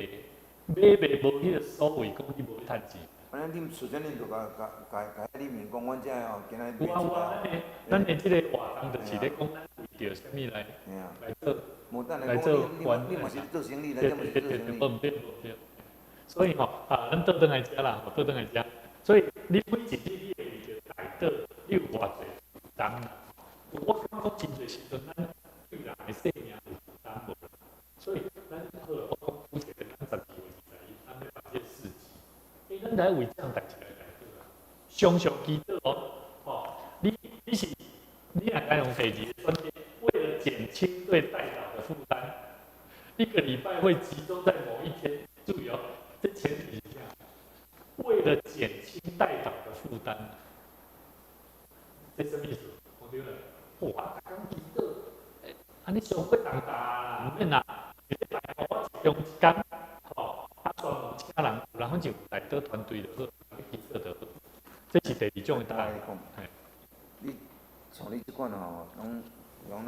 賣，買賣無彼個所謂講你無咧趁錢。反正恁首先恁就共共共共彼里民講，阮遮吼今仔日有啊有啊，咱的這個活動就是咧講，咱為著啥物來來做，來做關。你嘛是做生意，咱這嘛是做生意。無毋對無毋對。所以吼啊，咱倒轉來遮啦，倒轉來遮。所以你每一日你會為著代禱，你有偌濟負擔啦？我感覺真濟時陣，咱對人的生命有負擔無？所以咱好，我講拄一個咱12月21，咱欲辦這個市集。欸，咱來為這項代誌來代禱啊！常常祈禱哦，吼，你是你若共用第二個選擇，為了減輕對代禱的負擔，一個禮拜會集中在某一天。注意哦，這前提是這樣，為了減輕代禱的負擔，這什麼意思？講對了，哇，逐工祈禱，欸，按呢傷過重擔啦，毋免啦，一禮拜我集中一工，吼，啊，專門請人，有人反正有代禱團隊就好，祈禱就好。這是第二種的答案。你像你這款吼，攏攏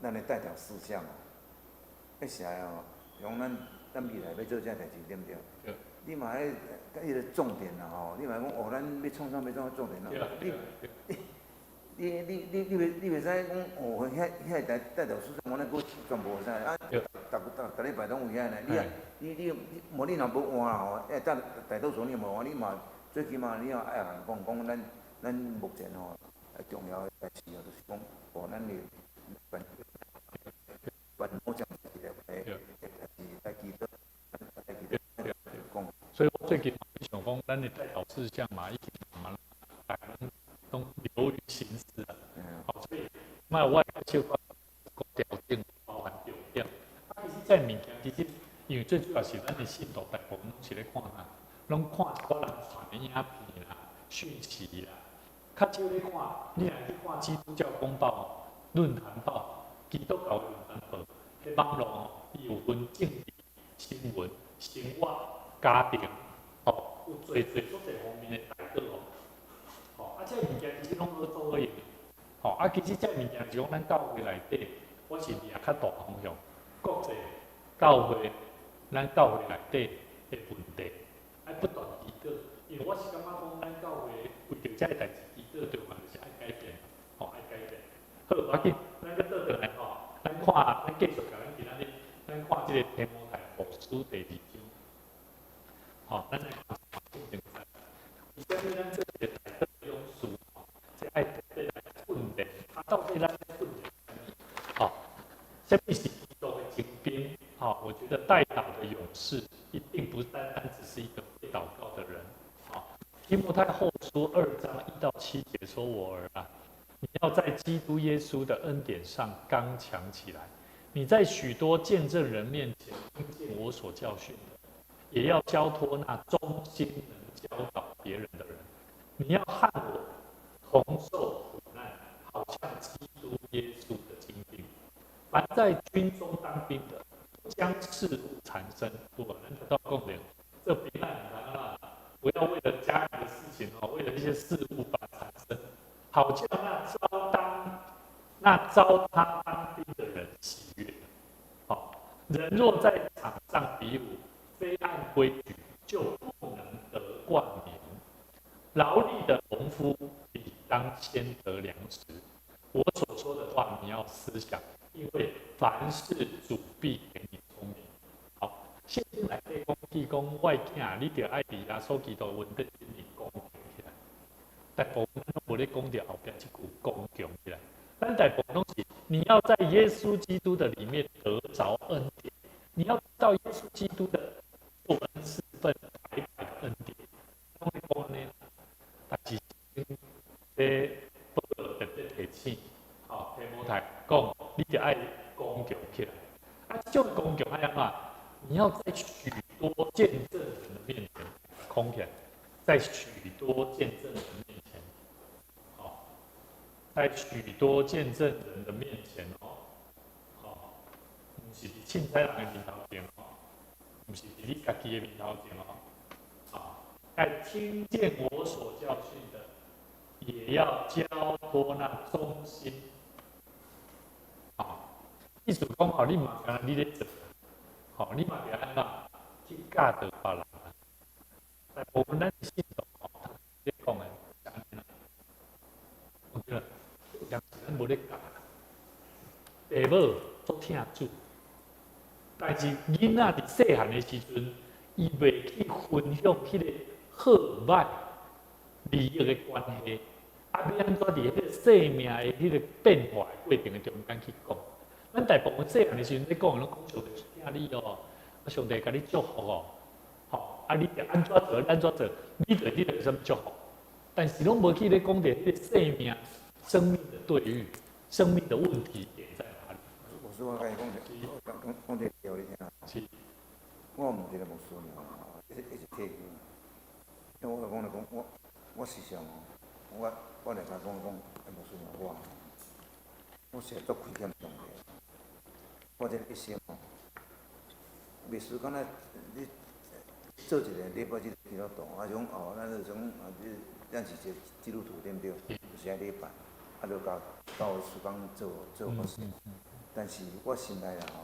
咱的代禱事項哦，彼時吼，講咱未來欲做這代誌，對毋對？對。你嘛愛彼個重點啦吼，你嘛講哦，咱欲創啥欲創啥重點啦。你你你你你袂你袂使講哦，遐遐代禱事項，我咱閣全部會使啊？逐逐逐禮拜攏有遐呢。你啊，你你無你若無換吼，遐代代禱事你無換，你嘛最起碼你若愛人講講咱咱目前吼，重要的代志哦，就是講，哦，咱的辦辦某項一個代志來祈禱，來祈禱講。所以我最近想講，咱的代禱事項嘛，已經慢慢大家攏流於形式啦。好，所以嘛，我小可調整，包含重點。啊，其實這物件其實，因為最主要是咱的信徒大部分攏是咧看啥？攏看一寡人傳的影片啦、訊息啦，較少咧看。你若去看基督教公報、論壇報、基督教論壇報，彼網路吼，伊有分政治、新聞、生活、家庭，吼，有濟濟足濟方面的代禱哦。吼，啊，這物件其實攏好做好用。吼，啊，其實這物件是講咱教會內底，我是掠較大方向，國際教會，咱教會內底的問題，愛不斷祈禱，因為我是感覺講，咱教會為著這个代誌祈禱，對嘛，就是愛改變，吼，愛改變。好，無要緊，咱閣倒轉來吼，咱看，咱繼續共咱今仔日，咱看這個提摩太後書第二章，吼，咱來看聖經在，為啥物咱做一個代禱勇士，吼，這愛特別來訓練，啊，到底咱咧訓練啥物？吼，啥物是基督的精兵？吼，我覺得代禱的勇士一定不單單只是一個會禱告的人。好，提摩太後書2章1到7節說：“我兒啊，你要在基督耶穌的恩典上剛強起來。你在許多見證人面前聽見我所教訓的，也要交託那忠心能教導別人的人。你要和我同受苦難，好像基督耶穌的精兵。凡在軍中當兵的，將事物纏身。我能得到共點，這平安啊！不要為了家裡的事情哦，為了一些事物把纏身，好叫那招他當兵的人喜悅。好，人若在場上比武，非按規矩，就不能得冠冕。勞力的農夫理當先得糧食。我所說的話，你要思想，因為凡事主必給你聰明。好，聖經內底講，譬如講我的囝，你著愛佇耶穌基督恩典裡面剛強起來。大部分攏無咧講著後壁這句剛強起來。咱大部分攏是你要在耶穌基督的裡面得著恩典，你要到耶穌基督的救恩是份白白的恩典。攏咧講按呢，但是這保羅特別提醒，吼，提摩太講，你著愛剛強起來。啊，這種剛強愛按怎？你要在許多見證人的面前講起來，在許多見證人面前，好，在許多見證人的面前哦，好，毋是佇凊彩人的面頭前哦，毋是佇你家己的面頭前哦，啊，愛聽見我所教訓的，也要交託那忠心。啊，意思講吼，你嘛敢若你咧做，吼，你嘛著按怎去教導別人。大部分咱信徒吼，咧講的是按呢啦，我覺得有時咱無咧教，爸母足疼主，但是囡仔佇細漢的時陣，伊袂去分享彼個好歹利益的關係，啊，欲按怎佇彼個生命的彼個變化的過程的中間去講。咱大部分細漢的時陣咧講，攏講上帝疼你哦，啊，上帝共你祝福哦，吼，啊，你著按怎做，按怎做，你著有啥物祝福？但是攏無去咧講著彼個生命、生命的對遇、生命的問題點在哪裡？牧師，我共你講者，講講講這個予你聽。是。我問一個牧師爾，一直提醒。因為我講來講，我時常哦，我來共講講，牧師爾，我實在足虧欠上帝。我這一生哦，袂輸敢若你做一個禮拜這個基督徒，啊種哦，咱就種啊，你咱是一個基督徒對毋對？就是愛禮拜，啊，就共教會事工做做好勢。但是我心內啊吼，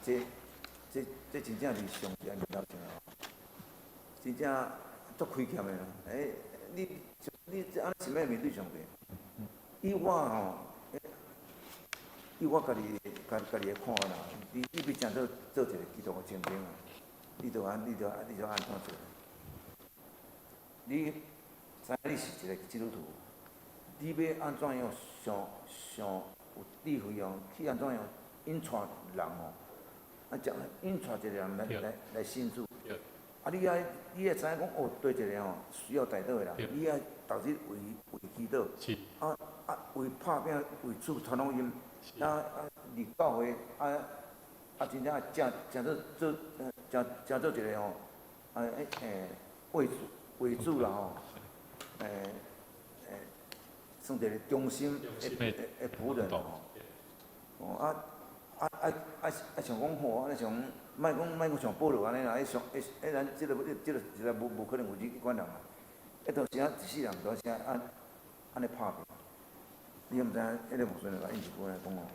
知影這真正佇上帝面頭前哦，真正足虧欠的啦。欸，你這按呢想欲面對上帝？以我吼，以我家己家己的看法啦，你欲成做做一個基督的精兵啊，你著按怎做？你知影你是一個基督徒，你欲按怎樣上上有智慧哦，去按怎樣引帶人哦，啊，將引帶一個人來信主。啊，你愛知影講哦，對一個吼需要代禱的人，你愛逐日為祈禱。啊啊，為拍拚為主傳福音，啊啊，佇教會啊啊，真正愛正正做做正正做一個吼，啊欸為主為主啦吼，欸欸，算一個忠心的僕人吼。哦啊啊啊啊啊！像講吼，按呢像莫講莫講像保羅按呢啦，彼上彼彼咱這個實在無可能有這款人啊。彼當時啊，一世人都是按呢拍拚。你毋知影，彼个牧師來應一句來講哦，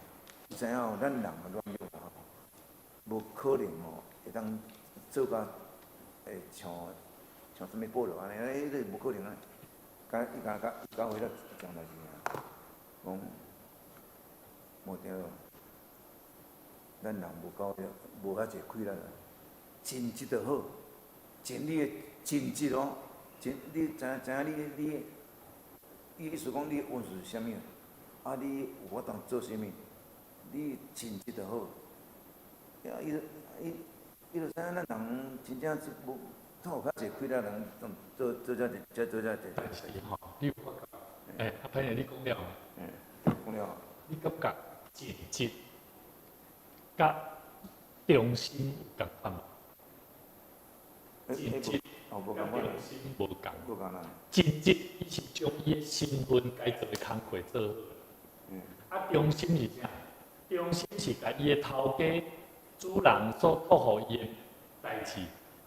知影哦，咱人的軟弱吼，無可能吼會當做甲會像啥物保羅按呢，彼個無可能啊。甲伊共甲伊教會了一件代誌啊，講無對。咱人無夠無遐濟氣力啦，盡職就好，盡你的盡職哦，盡你知知影你，你意思講你恩賜是啥物？啊，你有法當做啥物？你盡職就好。啊，伊就知影咱人真正是無，都有較濟氣力人做做遮濟，做遮濟。但是吼，你有發覺？欸，啊，歹勢你講了。嗯，講了。你感覺盡職佮忠心有仝款無？盡職佮忠心無仝。無仝啦。盡職伊是將伊的身份該做的工課做好。啊，忠心是啥？忠心是共伊的頭家主人所託予伊的代誌，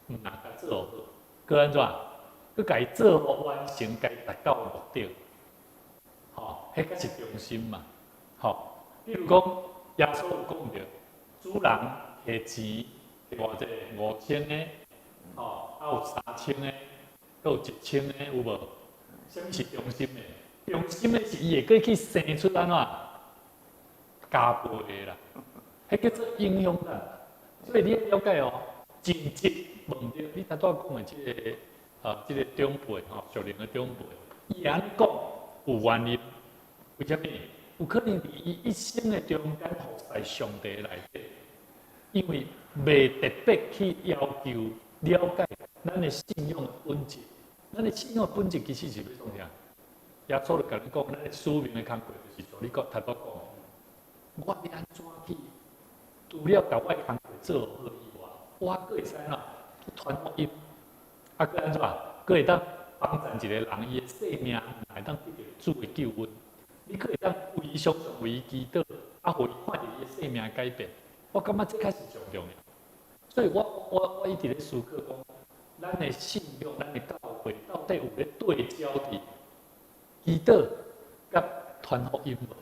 毋若共做好，閣按怎？閣共伊做好完成，共伊達到目的。吼，彼個是忠心嘛。吼，比如講，耶穌有講著，主人摕錢摕偌濟5000个，吼，啊有3000个，閣有1000个，有無？啥物是忠心的？忠心的是伊會閣去生出按怎加倍的啦，彼叫做影響力。所以你愛了解哦，盡職問著你頭拄仔講的這個長輩吼，屬靈的長輩，伊會按呢講有原因，為啥物？有可能佇伊一生的中間服侍上帝內底，因為袂特別去要求了解咱的信仰的本質，咱的信仰的本質其實是欲創啥？耶穌就共你講，咱的使命的工課就是像你講頭拄講，我欲按怎去？除了共我的工課做好以外，我閣會使按怎去傳福音？啊，閣按怎？閣會當幫助一個人，伊的生命會當得著主的救恩。你閣會當為伊相信，為伊祈禱，啊，予伊看著伊的生命改變。我感覺這較是上重要。所以我一直咧思考講，咱的信仰，咱的教會到底有咧對焦佇祈禱佮傳福音無？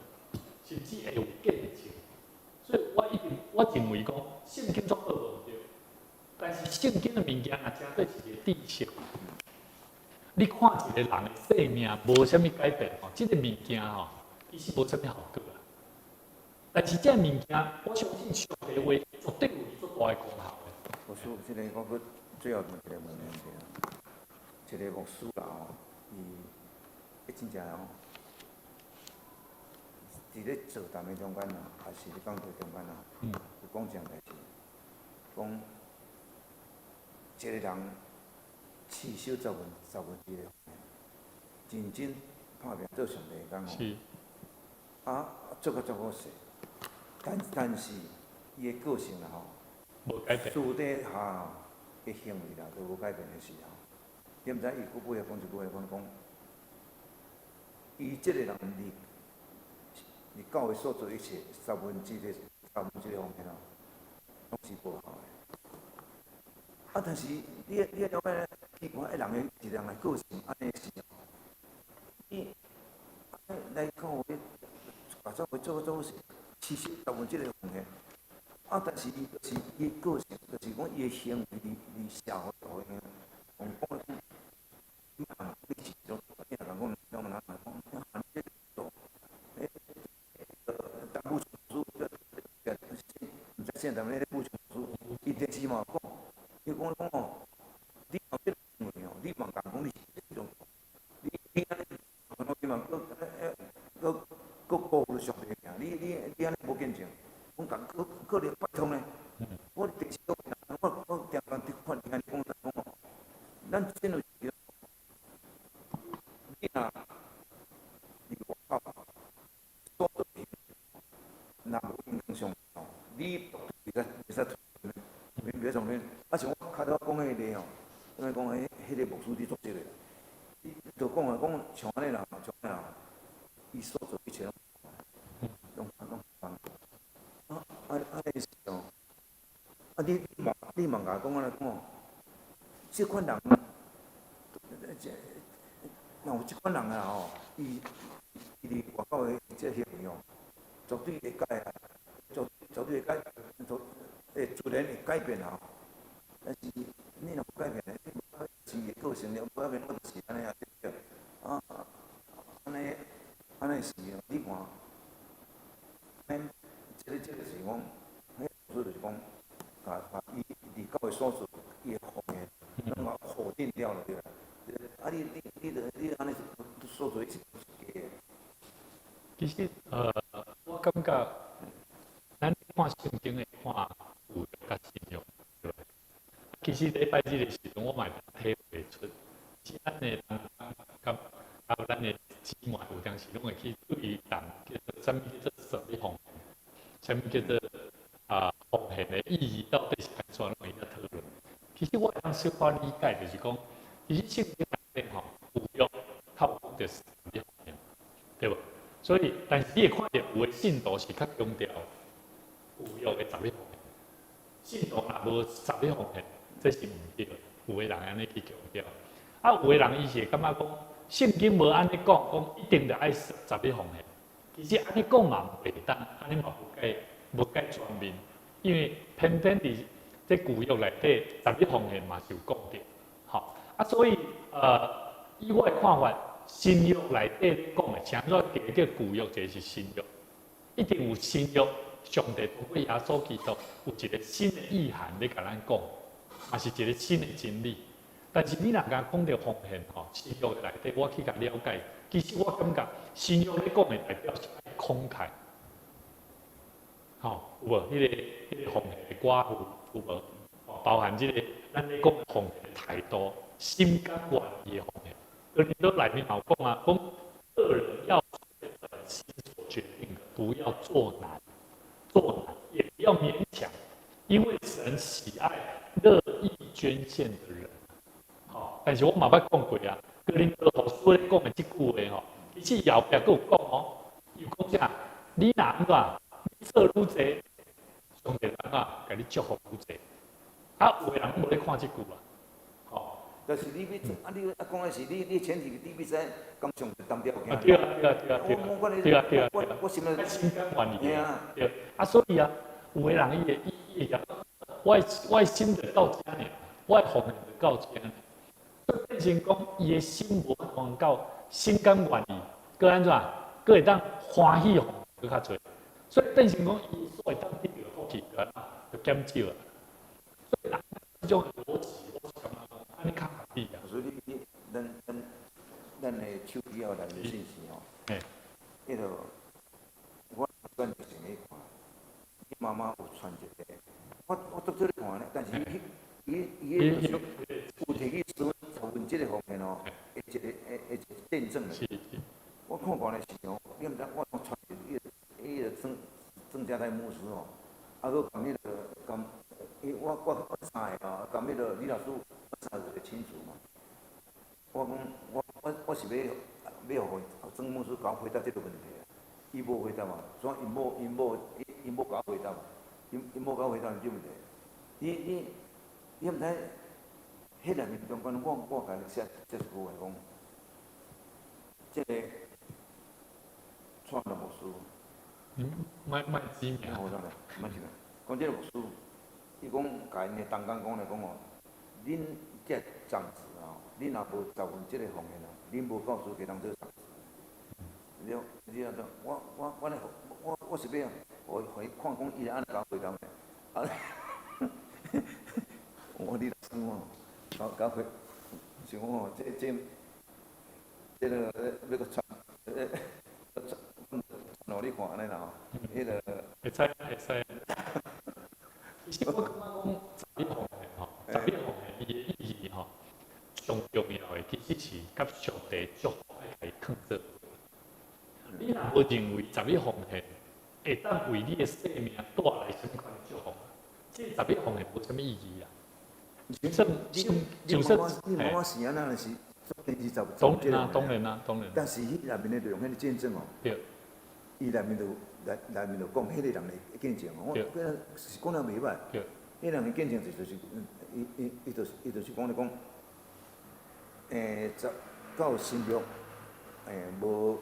甚至會有見證。所以我一定我認為講，聖經總無毋對，但是聖經的物件若誠做是一個知識。你看一個人的生命無啥物改變吼，這個物件吼，其實無啥物效果啊。但是這個物件，我相信上帝話絕對有足大的功效的。牧師，這個我閣最後問一個問題啊，一個牧師啦吼，伊真正吼，佇咧座談的中間啊，還是咧講道中間啊，有講一項代誌，講一個人持守十分之一的認真拍拚做上帝的工吼，啊，做甲足好勢，但是伊的個性啦吼，無改變，私底下的行為啦，都無改變的時候，你毋知伊閣尾仔講一句話，講講，伊這個人佇教會所做一切十分之一方面哦，攏是無效的。啊，但是你了解奇怪，人的一人的個性按呢是，伊來教會，把做做做事，其實十分之一奉獻。啊，但是伊就是伊個性，就是講伊的行為佇社會度影，講講你你是種，你若講講人來講，你做，欸，武松毋知現在咧武松師，伊電視嘛有講，伊講講吼，你若這個行為吼，你嘛共講你是這種，你按呢，你嘛，閣閣閣辜負上帝名，你按呢無見證，講共閣閣咧拜託呢。我第時我定定看聽你講講哦，咱真有一個，你若佇外口所做的，若無影響上帝，你袂使袂使創天。啊，像我較早講彼個吼，因為講彼個牧師佇做這個，伊就講啊，講像按呢啦，像按呢啦，伊所做一切攏啊啊按呢是哦，啊你嘛共講按呢講哦，這款人，這若有這款人啊吼，伊佇外口的這行為哦，絕對會改啊，絕對會改，會自然會改變啊。但是你若無改變，你是伊的個性了，無改變我就是按呢啊，對啊，按呢是哦，你看，咱這個是講，彼個就是講，共伊佇教會所做伊的奉獻，攏共否定掉了，對啦。啊你按呢所做一切是假的。其實，我感覺，咱看聖經會看舊約佮新約，對。其實禮拜日的時陣，我嘛會體會出，是咱的人佮咱的姊妹有當時攏會去對談，叫做啥物叫做十日奉獻，啥物叫做奉獻的意義到底是按怎，攏會遐討論。其實我會當小可理解，就是講，其實聖經內底吼，舊約較有就是十日奉獻，對無？所以，但是你會看著有的信徒是較強調舊約的十日奉獻，信徒若無十日奉獻，這是毋對。有的人按呢去強調，啊，有的人伊是會感覺講，聖經無按呢講，講一定著愛十日奉獻。其實按呢講嘛毋袂當，按呢嘛無蓋全面，因為偏偏佇這舊約內底十日奉獻嘛是有講著，吼啊，所以以我的看法，新約內底講的，啥物叫叫舊約，這是新約，一定有新約。上帝透過耶穌基督有一個新的意涵咧，共咱講，嘛是一個新的真理。但是你若共講著奉獻吼，新約內底我去共了解，其實我感覺新約咧講的代表是愛慷慨，吼有無？彼個奉獻的寡婦有無？包含這個咱咧講奉獻的態度，心甘願意的奉獻。哥林多內面嘛有講啊，講個人要本心所決定的，不要做難，做難也不要勉強，因為神喜愛樂意捐獻的人。好，但是我嘛捌講過啊，哥林多後書咧講的這句話吼，其實後壁閣有講哦，伊有講啥？你若按怎，你做愈濟，上帝按怎，共你祝福愈濟。啊，有的人無咧看這句啊，吼。但是你欲做啊，你啊講的是你前提你欲知講上帝當掉啊，對啊，對啊，對啊，對啊，對啊，我心內心甘願意的，對。啊，所以啊，有的人伊會伊會我的心就到遮爾，我的奉獻就到遮爾，所以變成講伊的心無法到心甘願意，閣按怎，閣會當歡喜奉獻閣較濟，所以變成講伊所會當得著福氣，就按怎，就減少啊。所以這種邏輯，我是感覺講，按呢較合理啊。所以你咱的手機後來的信息吼，彼個我選擇性去看，你媽媽有傳一個，我足少咧看咧，但是伊伊伊就是有提去詢問這個方面吼，會一個會一個見證的。我看過的是吼，你毋知我傳一個彼個鄭家泰牧師吼，啊，閣共彼個共，伊我三個吼，共彼個李老師，我三個一個親屬嘛。我講我是欲予鄭牧師共我回答這個問題啊，伊無回答嘛，所以𪜶無共我回答嘛，𪜶無共我回答這問題。你毋知，彼內面中間我共你寫這一句話講，這個創的牧師。嗯，莫指名。好啦，莫指名。講這個牧師，伊講共𪜶的同工講來講吼，恁這長子啊，恁若無十分這個奉獻啊，恁無夠資格當做長子。你按怎？我咧，我是欲予伊看講伊會按怎共我回答呢？啊，我你老師哦，共回，想講吼，這個欲閣傳，傳傳予你看按呢啦吼，彼個會使會使。其實我感覺講十一奉獻吼，十一奉獻伊的意義吼，上重要的其實是佮上帝祝福愛共伊囥做。你若無認為十一奉獻會當為你的生命帶來啥物款的祝福，這十一奉獻無啥物意義啊。就算就算你媽媽是按怎是堅持十，當然啦，當然啦，當然。但是彼內面的內容，彼個見證哦，伊內面就內面就講彼個人的見證哦，我覺得是講得袂歹。彼人的見證就是，伊就是講咧講，十到新約，無，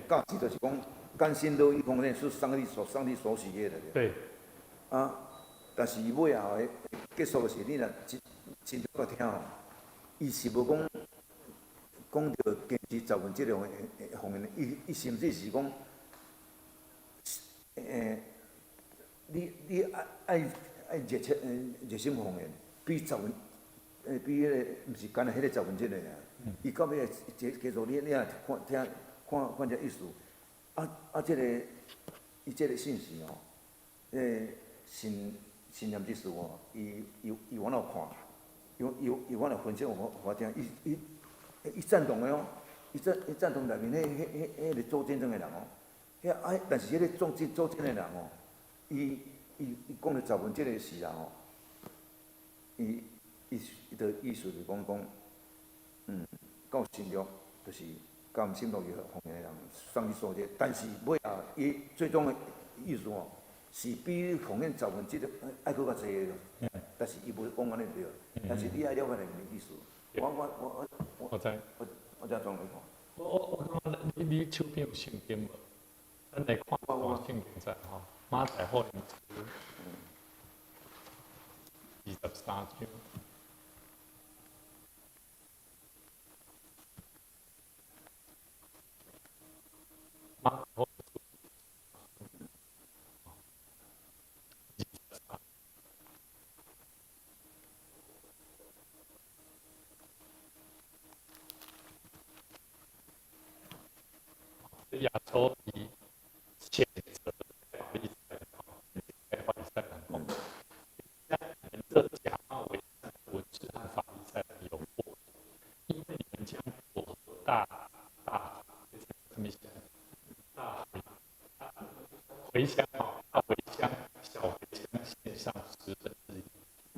教示就是講甘心樂意奉獻是上帝所喜悅的。對。啊，但是尾後的結束是，你若真真足聽哦，伊是無講講著堅持十分這種的奉獻，伊甚至是講，你愛熱心奉獻，比十分，比彼個毋是干焦彼個十分之一爾。伊到尾結束，你若看聽看看這意思，啊，這個伊這個信息哦，信念之書哦，伊我有看，伊我有分析予我聽，伊贊同的哦，伊贊同內面彼個做見證的人哦，遐啊，但是彼個做見證的人哦，伊講的十分這個時啊吼，伊的意思就講，到新約就是甘心樂意奉獻的人，上帝所這，但是尾後伊最終的意思哦，是比奉獻十分之一愛閣較濟的，但是伊無講按呢對，但是你愛了解內面的意思。我我我我我我知，我這樣來看。我感覺你手邊有聖經無？咱來看看聖經在吼，馬太福音書23章。馬太福音23。耶穌伊譴責法利賽人，法利賽人講：你們這假冒為善的文士和法利賽人有禍，因為你們將薄荷、大什麼意思？大茴香、大茴香、小茴香獻上1/10。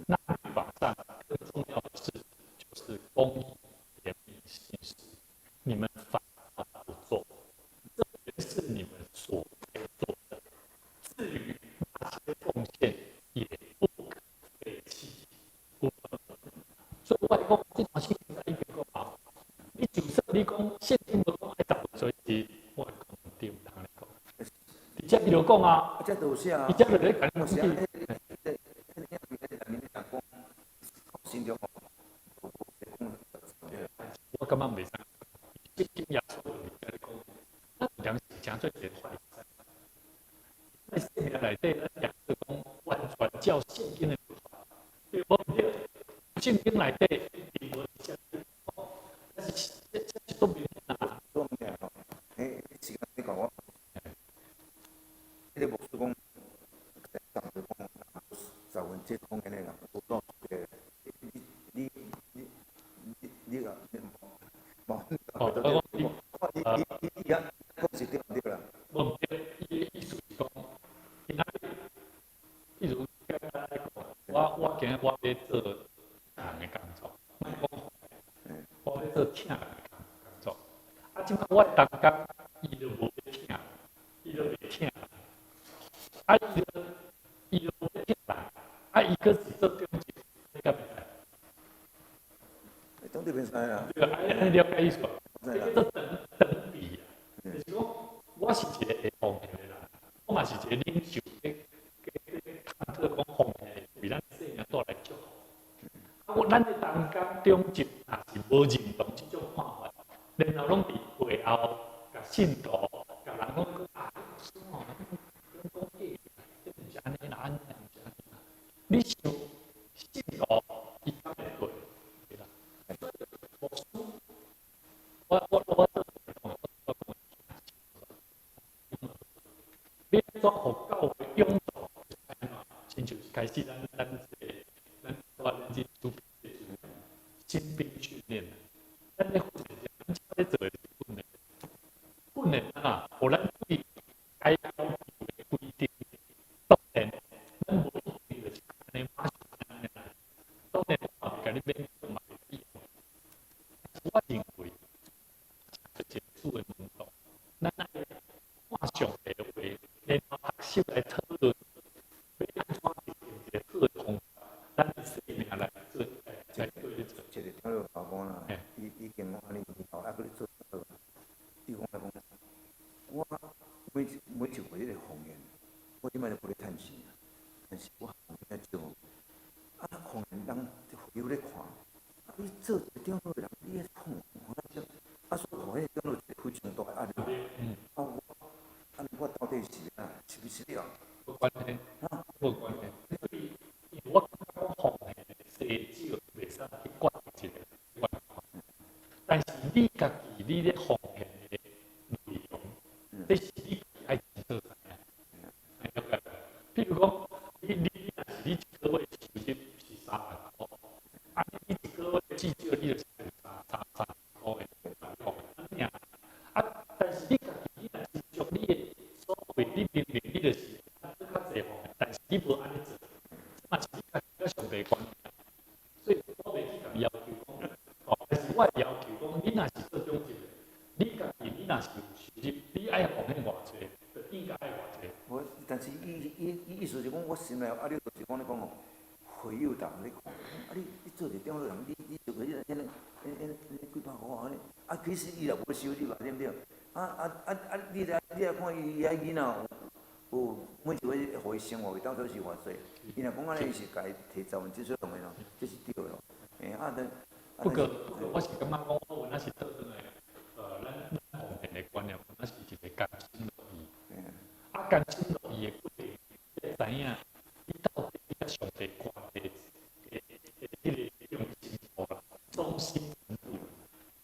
那律法上更重要的事，就是公義、憐憫、信實，你們反倒不做。這原是你們所該做的。至於那些奉獻，也不可廢棄。所以我講，這段聖經已經講啊，你就算你講聖經無講愛十分之一，我講對，毋通來講。而且伊就講啊，這都有寫啊，伊這就咧講講。我感覺袂使。聖經耶穌佇遮咧講，咱有當時誠做一個法利賽。在生命內底，咱耶穌講完全照聖經的律法，對無對？聖經內底並無遮講，但是這是都明啊。講咩吼？時間你講我，彼個牧師講，講十分之奉獻的人，有講你啊，無，哦，我講你，伊啊，講是對毋對啦？無毋對，伊的意思是講，今仔日，比如簡單來講，我今日我欲做人的工作，莫講，我欲做疼人的工作。啊，這擺我的同工，伊就無欲疼，伊就袂疼。啊，伊就無欲疼人，啊，伊閣是做中介，你敢袂使？當然袂使啦。對啊，按呢了解意思無？這叫做等等比啊，就是講，我是一個會奉獻的人，我嘛是一個領袖，咧探討講奉獻為咱生命帶來祝福。啊，咱的同工中就若是無認同這種看法，然後攏佇背後共信徒、共人講啊，哦，攏講假，這毋是按呢啦，按呢毋是按呢啦。你想信徒伊敢會對？對啦。怎予教會勇壯？親像開始咱這個咱我咱這主新兵訓練，咱咧訓練，咱這咧做的是訓練，訓練啊，予咱對該要求的規定，當然，咱無一定就是按呢馬上按呢來，當然我嘛袂共你勉強嘛袂必要。我認為，這主的門徒，咱愛看上帝的話，然後學習來討論，欲按怎定一個好的方法，咱的生命來做來做咧做。一個聽了講啦，伊已經按呢以後，還閣咧做，伊講來講，我每一個月咧奉獻，我這擺就無咧趁錢，但是我奉獻少，啊奉獻人有咧看，啊你做一個長老的人，你愛奉奉獻少，啊所以予彼個長老一個非常大的壓力。啊我，按呢我到底是啊，是毋是了？無關係，無關係。因為我感覺講奉獻的多少袂使去決定一個但是你家己你咧奉獻的內容，這是你愛清楚知影。了解無？譬如講，你若是你一個月收入是3萬箍，啊，你一個月至少你就是三三三萬箍的，按呢爾。啊，但是你家己你若執著你的所謂，你明明你就是較濟奉獻，但是你無按呢做，這嘛是你家己佮上帝關係。所以我袂去共伊要求講，哦，但是我會要求講，你若是做長執的，你家己你若是有收入，你愛奉獻偌濟，就應該愛偌濟。無，但是伊意思是講，我心內壓力就是講你講哦，會友逐個咧看，啊你做一個長老人，你一個月按呢按按按幾百箍按呢，啊其實伊也無收入啊，對毋對？啊啊啊啊！你來看伊伊遐囡仔有每一個月予伊生活費到底是偌濟？伊若講按呢，伊是共伊提10萬至少兩個咯，這是對的咯。欸啊，但不過，我是感覺講，我若是倒轉來，咱奉獻的觀念，那是一個甘心樂意。啊，甘心樂意的過程，你知影，你到底佮上帝關係的彼個用心度啦，忠心程度、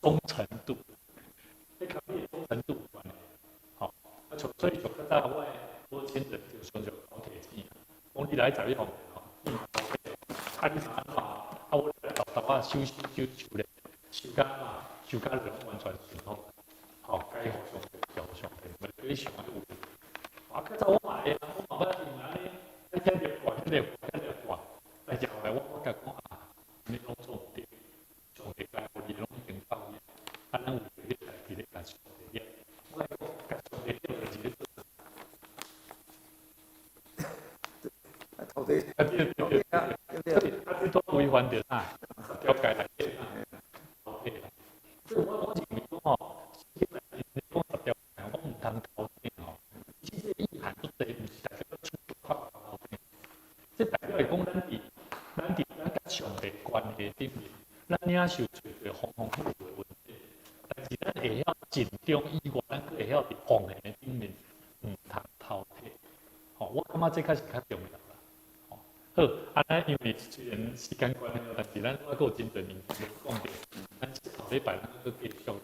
忠誠度，彼佮你的忠誠度有關係。吼，啊，像所以像較早我的好親人就常常講提醒，講你來十一奉獻吼，啊你是按怎？啊我來沓沓仔收收收收咧，收甲嘛，收甲就完全順好，吼，該予上帝就予上帝，毋是你想的有。啊，較早我嘛會啊，我嘛捌因為按呢，遐爾懸，遐爾懸，遐爾懸，但是後來我發覺講啊，按呢攏做毋對，上帝該予你攏已經夠矣，啊，咱有咧家己咧共上帝念，我來講，共上帝念就是咧做啥？啊，頭底，啊對對對，對對？啊，這都違反著啥？十條誡內底啊，對啦。所以我認為講吼，聖經內面講十條誡，講毋通偷聽吼，其實這個意涵足濟，毋是代表手足偷聽。這代表是講咱佇咱佮上帝關係頂面，咱領受濟濟風風雨雨的恩典，但是咱會曉盡忠以外，咱閣會曉佇奉獻的頂面毋通偷聽。吼，我感覺這較是較重要啦。吼，好，啊，咱因為雖然時間關係，但是咱還閣有真濟物件無講著，咱後禮拜咱閣繼續。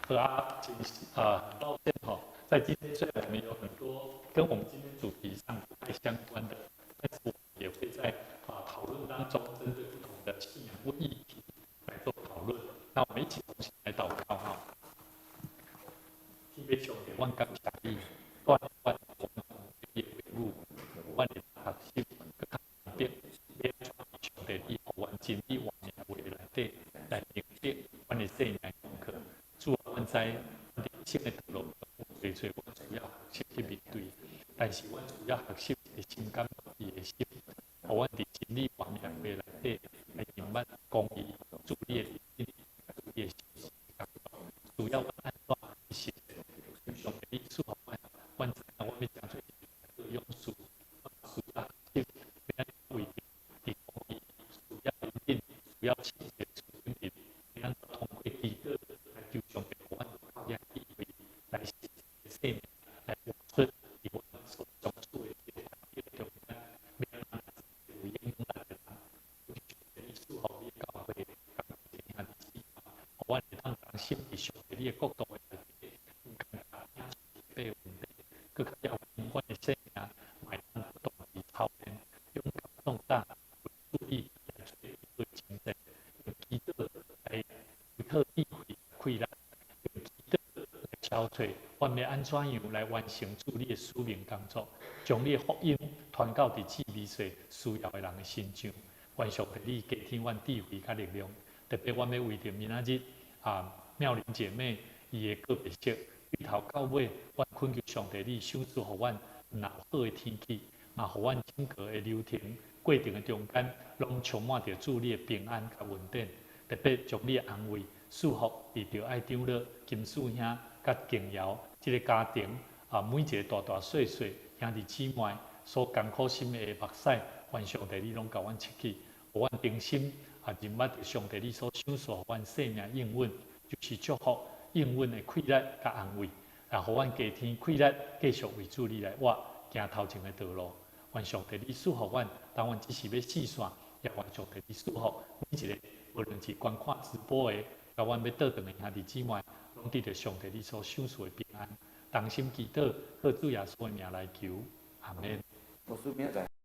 好啊，真是啊，很抱歉吼，在今天雖然我們有很多跟我們今天主題上不太相關的，但是我們也會在討論當中，針對不同的信仰或議題來做討論。那我們一起同心來禱告哈。天父上帝，阮感謝你，帶領阮的話語，阮會學習閣較明白，欲按怎上帝你予阮真理活命話內底來明白阮的生命功課。主啊，阮知阮人生的道路有濟濟，阮需要學習去面對，但是阮需要學習一個心甘樂意的心，予阮佇真理活命話內底來認捌公義，主你的憐憫，主你的信實。主要阮按怎去實踐？上帝你賜予阮，阮知影阮欲成做一個勇士，需要學習欲按怎為佇公義，需要憐憫，需要親切處頂面，欲按怎通過祈禱來求上帝予阮有夠遐智慧來實踐生命，來活出佇阮所相處的這個環境中間，欲按怎有影響力的人。求上帝你賜予你的教會，佮兄弟姊妹，予阮會當同心佇上帝你的國度的內底，毋但領受這個恩典，閣較了解阮的生命。討智慧氣力，用祈禱來敲揣，阮欲按怎樣來完成主你的使命工作，將你的福音傳到佇志美細需要的人的身上。願上帝你加添阮智慧佮力量，特別阮欲為著明仔日啊妙玲姐妹伊的告別式，對頭到尾，阮懇求上帝你賞賜予阮若有好的天氣，嘛予阮整個的流程過程的中間，攏充滿著主你的平安佮恩典。特別將你的安慰賜福佇著愛長老金樹兄佮敬瑤這个家庭啊，每一个大大細細兄弟姊妹所艱苦心的目屎，願上帝你攏共阮拭去，予阮衷心啊認捌著上帝你所賞賜予阮生命應允，就是祝福應允的氣力佮安慰，也予阮加添氣力，繼續為主你來活，行頭前的道路。願上帝你賜福阮，當阮這時欲四散，也願上帝你賜福每一個，無論是觀看直播的，佮阮欲倒轉的兄弟姊妹，攏得著上帝你所賞賜的平安。同心祈禱，靠主耶穌的名來求，阿門。我順便來。